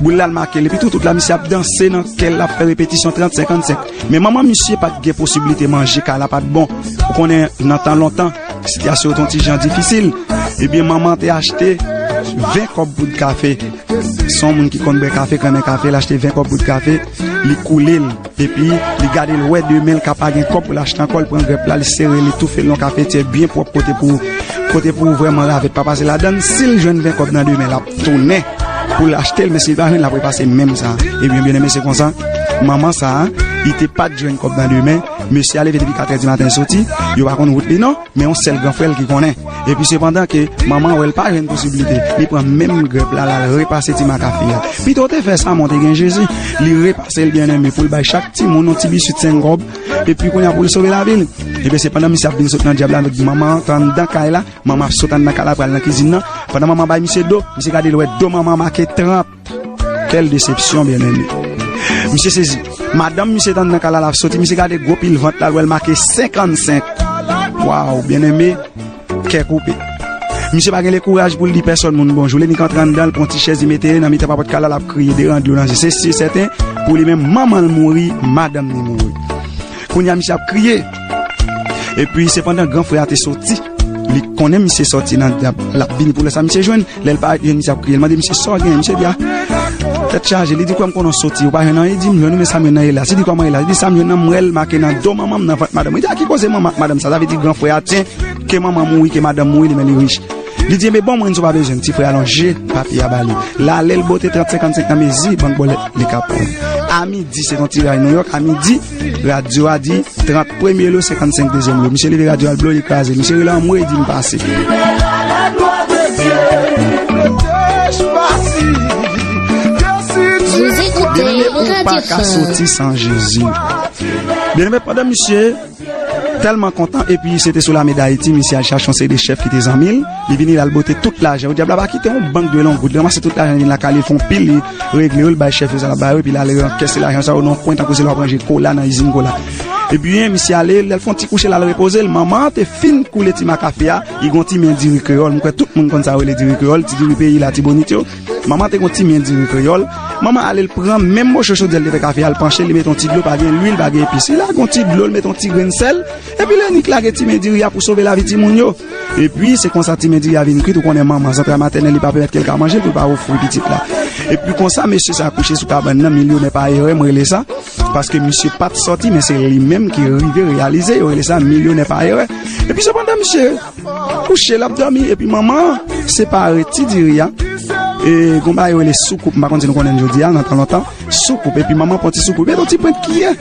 boul la, l make l, epi tou tout la, misye ap danse nan kè l, l ap fè repetisyon trant, senkannsenk. Men manman misye pa t gen posiblite manje, kay la pa t bon. Ou konnen, nan tan lontan, sitiyasyon yo te yon ti jan difisil. Ebyen, manman te achte ven kòb poud kafe. Se yon moun ki konn bwè kafe, k renmen kafe, l achte ven kòb poud kafe, li koule l. Epi, li gade l wè de men l ka pa gen kòb pou l achte ankò, l pran grèp la, li sere, li toufe l nan kafetyè byen pwòp kote pou, kote pou vrèman ravèt pa pase ladan l. Si l jwenn ven kòb nan de men, l ap tounen pou l achte l, men si l pa jwenn, l ap repase menm sa. Ebyen, byeneme, se konsa, manman sa a, li te pa t jwenn kòb nan de men, mesye a leve depi katrè di maten, l soti, yo pa konn wout li non, men yon sèl gran frè l ki konnen. Epi sepandan ke manman wè l pa jwenn posiblite, li pran menm grèp la, l al repase ti makafe a. Pito w te fè sa, men w te gen Jezi. Li repase l, byeneme, pou l bay chak timoun yon ti biswit senk kòb, epi kounye a pou l sove lavi l. Ebyen, se pandan misye ap vin sot nan dyab la, manman an t anndan kay la, manman ap sot anndan kay la, pral nan kizin nan. Pandan manman bay misye do, misye gade l wè do manman make trant. Quelle déception, byeneme. Misye sezi. Madanm misye t anndan kay la, l ap soti, misye gade gwo pil vant la, l wè l make senkannsenk. Waw, byeneme, kè koupe. Misye pa gen le kouraj pou l di pèsòn moun bonjou. Li nik antre anndan, l pran ti chèz, li mete nan mitan papòt kay la, l ap kriye, de ran dlo nan je. Se si e sèten, pou li menm, manman l mouri, madanm li mouri. Kounye a, misye ap kriye. Epi, sepandan, gran frè a te soti. Li konnen misye soti nan dyab. L ap vini pou lè sa misye jwenn. Lè l parèt, li jwenn misye ap kriye. L mande misye, "Sa w gen?" Misye di, "A, tèt chaje." Li di, "Kwè m konnen w soti. Ou pa jwenn anyen?" Li di, "M jwenn wi, men sa m jwenn nan ye la." Li di, "Sa m jwenn nan, m wè l make nan do manman m, nan vant madanm mwen." Li di, "A ki koze manman ak madanm sa?" Sa vle di gran frè a, tyen, ke manman mouri, ke madanm mouri, li men li rich. Li di, "Enben, ban mwen si w pa bezwen l." Ti frè a lonje papye a ba li. L ale, l bote trant senkannsenk nan mezi, bank bòlèt li ka pran. A midi, se yon tiraj Nouyòk, a midi, radyo a di, trant premye lo, senkannsenk dezyèm lo. Misye leve radyo a, l blo, li kraze. Misye rele anmwe, li di, "M pase." Vous écoutez Byeneme, ou pa Radio ka France. Soti san Jezi. Byeneme, pandan misye tèlman kontan, epi se te sou Lame Dayiti, misye al chache yon seri de chèf ki te zanmi l, li vini, l al bote tout lajan yo. Dyab la pa kite yon bank de l, yon goud, li ranmase tout lajan, li vin lakay li, l fè yon pil, li regle yo, l bay chèf yo sa l ap ba yo, epi l al rankèse lajan sa yo nan yon kwen, tankou se lè w ap ranje kola nan izin kola. Ebyen, misye ale, lè l fè yon ti kouche, l al repoze l, manman an te fin koule ti makafe a, li gen yon ti men diri kreyòl, m kwè tout moun konn sa yo rele diri kreyòl, ti diri peyi Latibonit yo. Manman te gen yon ti men diri kreyòl. Manman ale, l pran menm moso chodyè l te fè kafe a, l panche, li mete yon ti dlo, pa gen lwil, pa gen epis. Li lage yon ti dlo, l mete yon ti grenn sèl, epi l annik lage ti men diri a pou sove lavi timoun yo. Epi, se konsa ti men diri a vin kwit, ou konnen manman, zantray matènèl, li pa pèmèt ke l ka manje l pou l pa ofri pitit la. Epi konsa, mesye sa kouche sou kabann nan, milyonè pa erè, m rele sa, paske misye pa t sòti, men se li menm ki rive reyalize, yo rele sa milyonè pa erè. Epi sepandan, misye kouche, l ap dòmi, epi manman an separe ti diri a. E gon bagay yo rele soukoup, m pa konn si nou konnen l jodi a, nan tan lontan, soukoup, epi manman pran ti soukoup, mete yon ti pwent kiyè.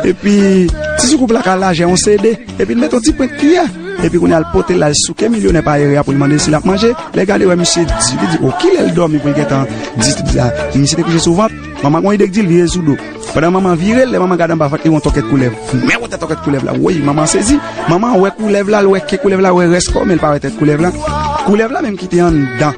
Epi ti soukoup la ka lajè yon C D, epi l mete yon ti pwent kiyè. Epi kounye a l pote l al souke milyonè pa erè a pou l mande si l ap manje. Lè gade wè misye di, li di, "O, kilè l dòmi pou l gentan di sa?" Misye te kouche sou vant, manman gon ide k di l vire sou do. Pandan manman vire l, lè manman gade anba vant li, wè yon tòkèt koulèv. Men wè tèt tòkèt koulèv la. Woy, manman sezi. Manman wè koulèv la, l wè ke koulèv la, wè rès kò, men l pa wè tèt koulèv la. Koulèv la menm ki te anndan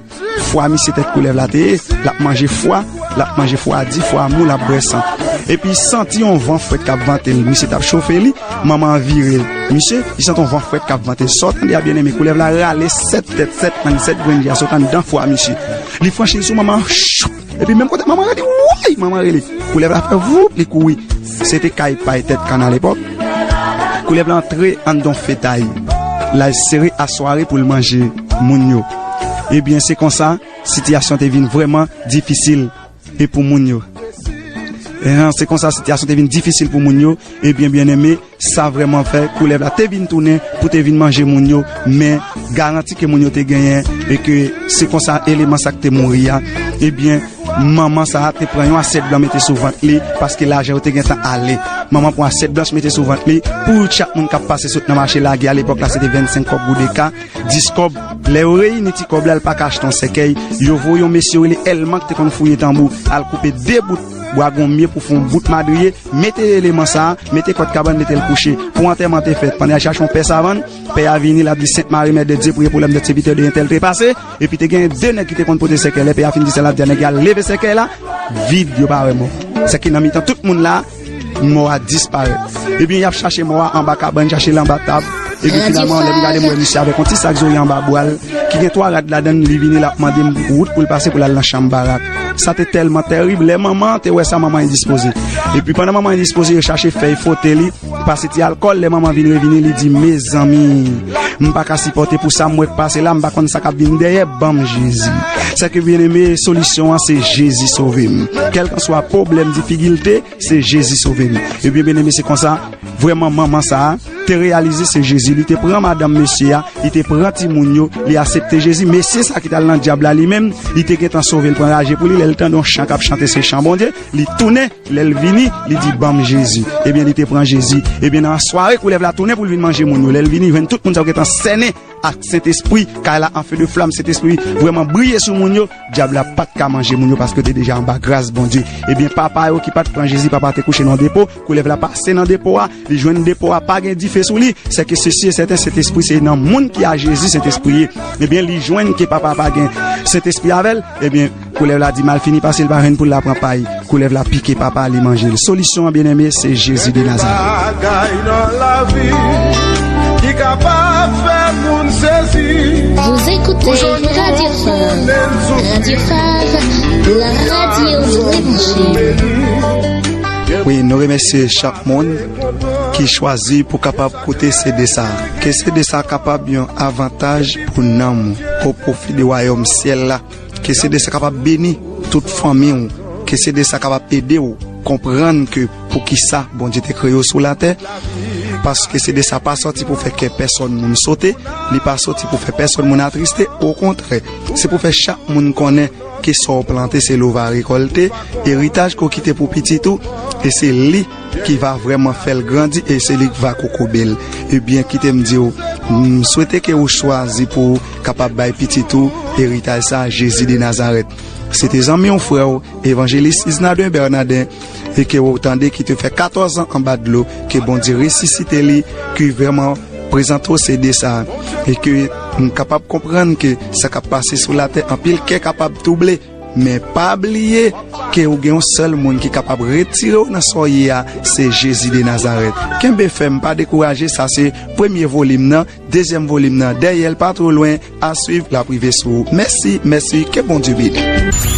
fwa misye, tèt koulèv la te ye, l ap manje fwa, l ap manje fwa di, fwa mou, l ap bwè san. Epi santi yon van frèt k ap vante l. Misye t ap chofe li, manman an vire l. Misye, li santi yon van frèt k ap vante l. Sa w tande a, byeneme, koulèv la rale sèt tèt, sèt lang, sèt grenn je a sot anndan fwa misye. Li franchi l sou manman an, choup! Epi menm kote manman rele, woy! Manman rele. Koulèv la fè voup, li kouri. Se te kay pay tèt kann alepòk. Koulèv la antre anndan fetay. L al sere asware pou l manje moun yo. Ebyen, se konsa, sitiyasyon te vin vrèman difisil e pou moun yo. Ehan, se konsa, sitiyasyon te vin difisil pou moun yo. Ebyen, byeneme, sa vrèman fè koulèv la te vin tounen pou te vin manje moun yo, men garanti ke moun yo te genyen, e ke se konsa eleman sa k te mouri a, ebyen, manman sa a te pran yon asyèt blan mete sou vant li, paske lajan yo te gentan ale. Manman pran asyèt blanch mete sou vant li, pou chak moun k ap pase sot nan mache lage a, lepòk la se te vennsenk kòb goude ka, dis kòb. Lè yo reyini ti kòb la, l pa ka achte yon sèkèy. Yo voye yon mesye yo rele Èlman ki te konn fouye tanbou, al koupe de bout bwa gonmye pou fè yon bout madriye, mete eleman sa a, mete kòd kabann, mete l kouche. Pou antèman te fèt, pandan y al chache yon pè savann, pè a vini, l ap di, Sent Mari, Mè de Dye, priye pou lè m, dèt sèvitè de entèl trepase. Epi te gen de nèg ki te konn pote sèkèy. Lè pè a fin di sa, l ap di a nèg la, leve sèkèy la, vid, yo pa wè mò. Sèke nan mitan tout moun la, mò a disparèt. Ebyen, y ap chache mò a anba kabann, chache l anba tab, Epi finalman, lè m gade, m wè misye avèk yon ti sak zòrye anba bra l, ki gen twa rad ladan l, li vini, l ap mande m wout pou l pase pou l al nan chanm barak. Sa te tèlman tèrib, lè manman an te wè sa, manman endispoze. Epi pandan manman endispoze, yo chache fèy fwote li, pase ti alkòl, lè manman vin revini, li di, mezanmi, m pa ka sipòte pou sa m wè k pase la, m pa konn sa k ap vin dèyè, ban m Jezi. Sè ke byeneme, solisyon an se Jezi sove m. Kèlkanswa pwoblèm, difikilte, se Jezi sove m. Ebyen, byeneme, se konsa, vrèman, manman sa a te reyalize se Jezi. Li te pran madanm mesye a, li te pran timoun yo, li aksepte Jezi. Mesye sa ki t al nan dyab la, li menm, li te gentan sove, l pran raje pou li. Lè l tande yon chan k ap chante, se chan Bondye, li tounen. Lè l vini, li di, ban m Jezi. Ebyen, li te pran Jezi. Ebyen, nan sware, koulèv la tounen pou l vin manje moun yo. Lè l vini, jwenn tout moun sa yo gentan sènen ak Sentespri, kay la an fe de flam, Sentespri vrèman briye sou moun yo, dyab la pa t ka manje moun yo paske yo te deja anba gras Bondye. Ebyen, papa yo ki pa t pran Jezi, papa te kouche nan depo, koulèv la pase nan depo a, li jwenn depo a pa gen dife sou li, sè ke sesi e sèten, Sentespri se nan moun ki a Jezi, Sentespri ye. Ebyen, li jwenn ke papa pa gen Sentespri avè l, ebyen, koulèv la di malfini pase l pa jwenn pou l la pran pay. Koulèv la pike papa li manje l. Solisyon an, byeneme, se Jezi de Nazarèt. Bagay nan lavi ki kapab fè moun sezi. Vous écoutez Radio Fav. Radio Fav, la radio de l'évangile. Wi, nou remèsye chak moun ki chwazi pou kapab koute C D sa. Ke C D sa kapab yon avantaj pou nanm ou, o pwofi de wayòm syèl la. Ke C D sa kapab beni tout fanmi w. Ke C D sa kapab ede w konprann ke poukisa Bondye te kreye w sou latè. Paske C D sa pa sòti pou fè kè pèsòn moun sote, li pa sòti pou fè pèsòn moun atriste. Okontrè, se pou fè chak moun konnen ke sa w plante, se li w va rekòlte. Eritaj ke w kite pou pitit ou, e se li ki va vrèman fè l grandi, e se li ki va kokobe l. Ebyen, kite m di w, m swete ke ou chwazi pou ou kapab bay pitit ou eritaj sa a, Jezi de Nazarèt. Se te zanmi w, frè w, evanjelis Isnarden Bernardin, e ke ou tande ki te fè katòz an anba dlo, ke Bondye resisite li, ki vrèman prezante w C D sa a, e ke m kapab konprann ke sa k ap pase sou latè, anpil kè kapab twouble, men pa bliye ke ou gen yon sèl moun ki kapab retire w nan sa w ye a, se Jezi de Nazarèt. Kenbe fèm, pa dekouraje, sa se premye volim nan, dezyèm volim nan dèyè l pa twò lwen, a swiv, l ap rive sou ou. Mèsi, mèsi, ke Bondye beni.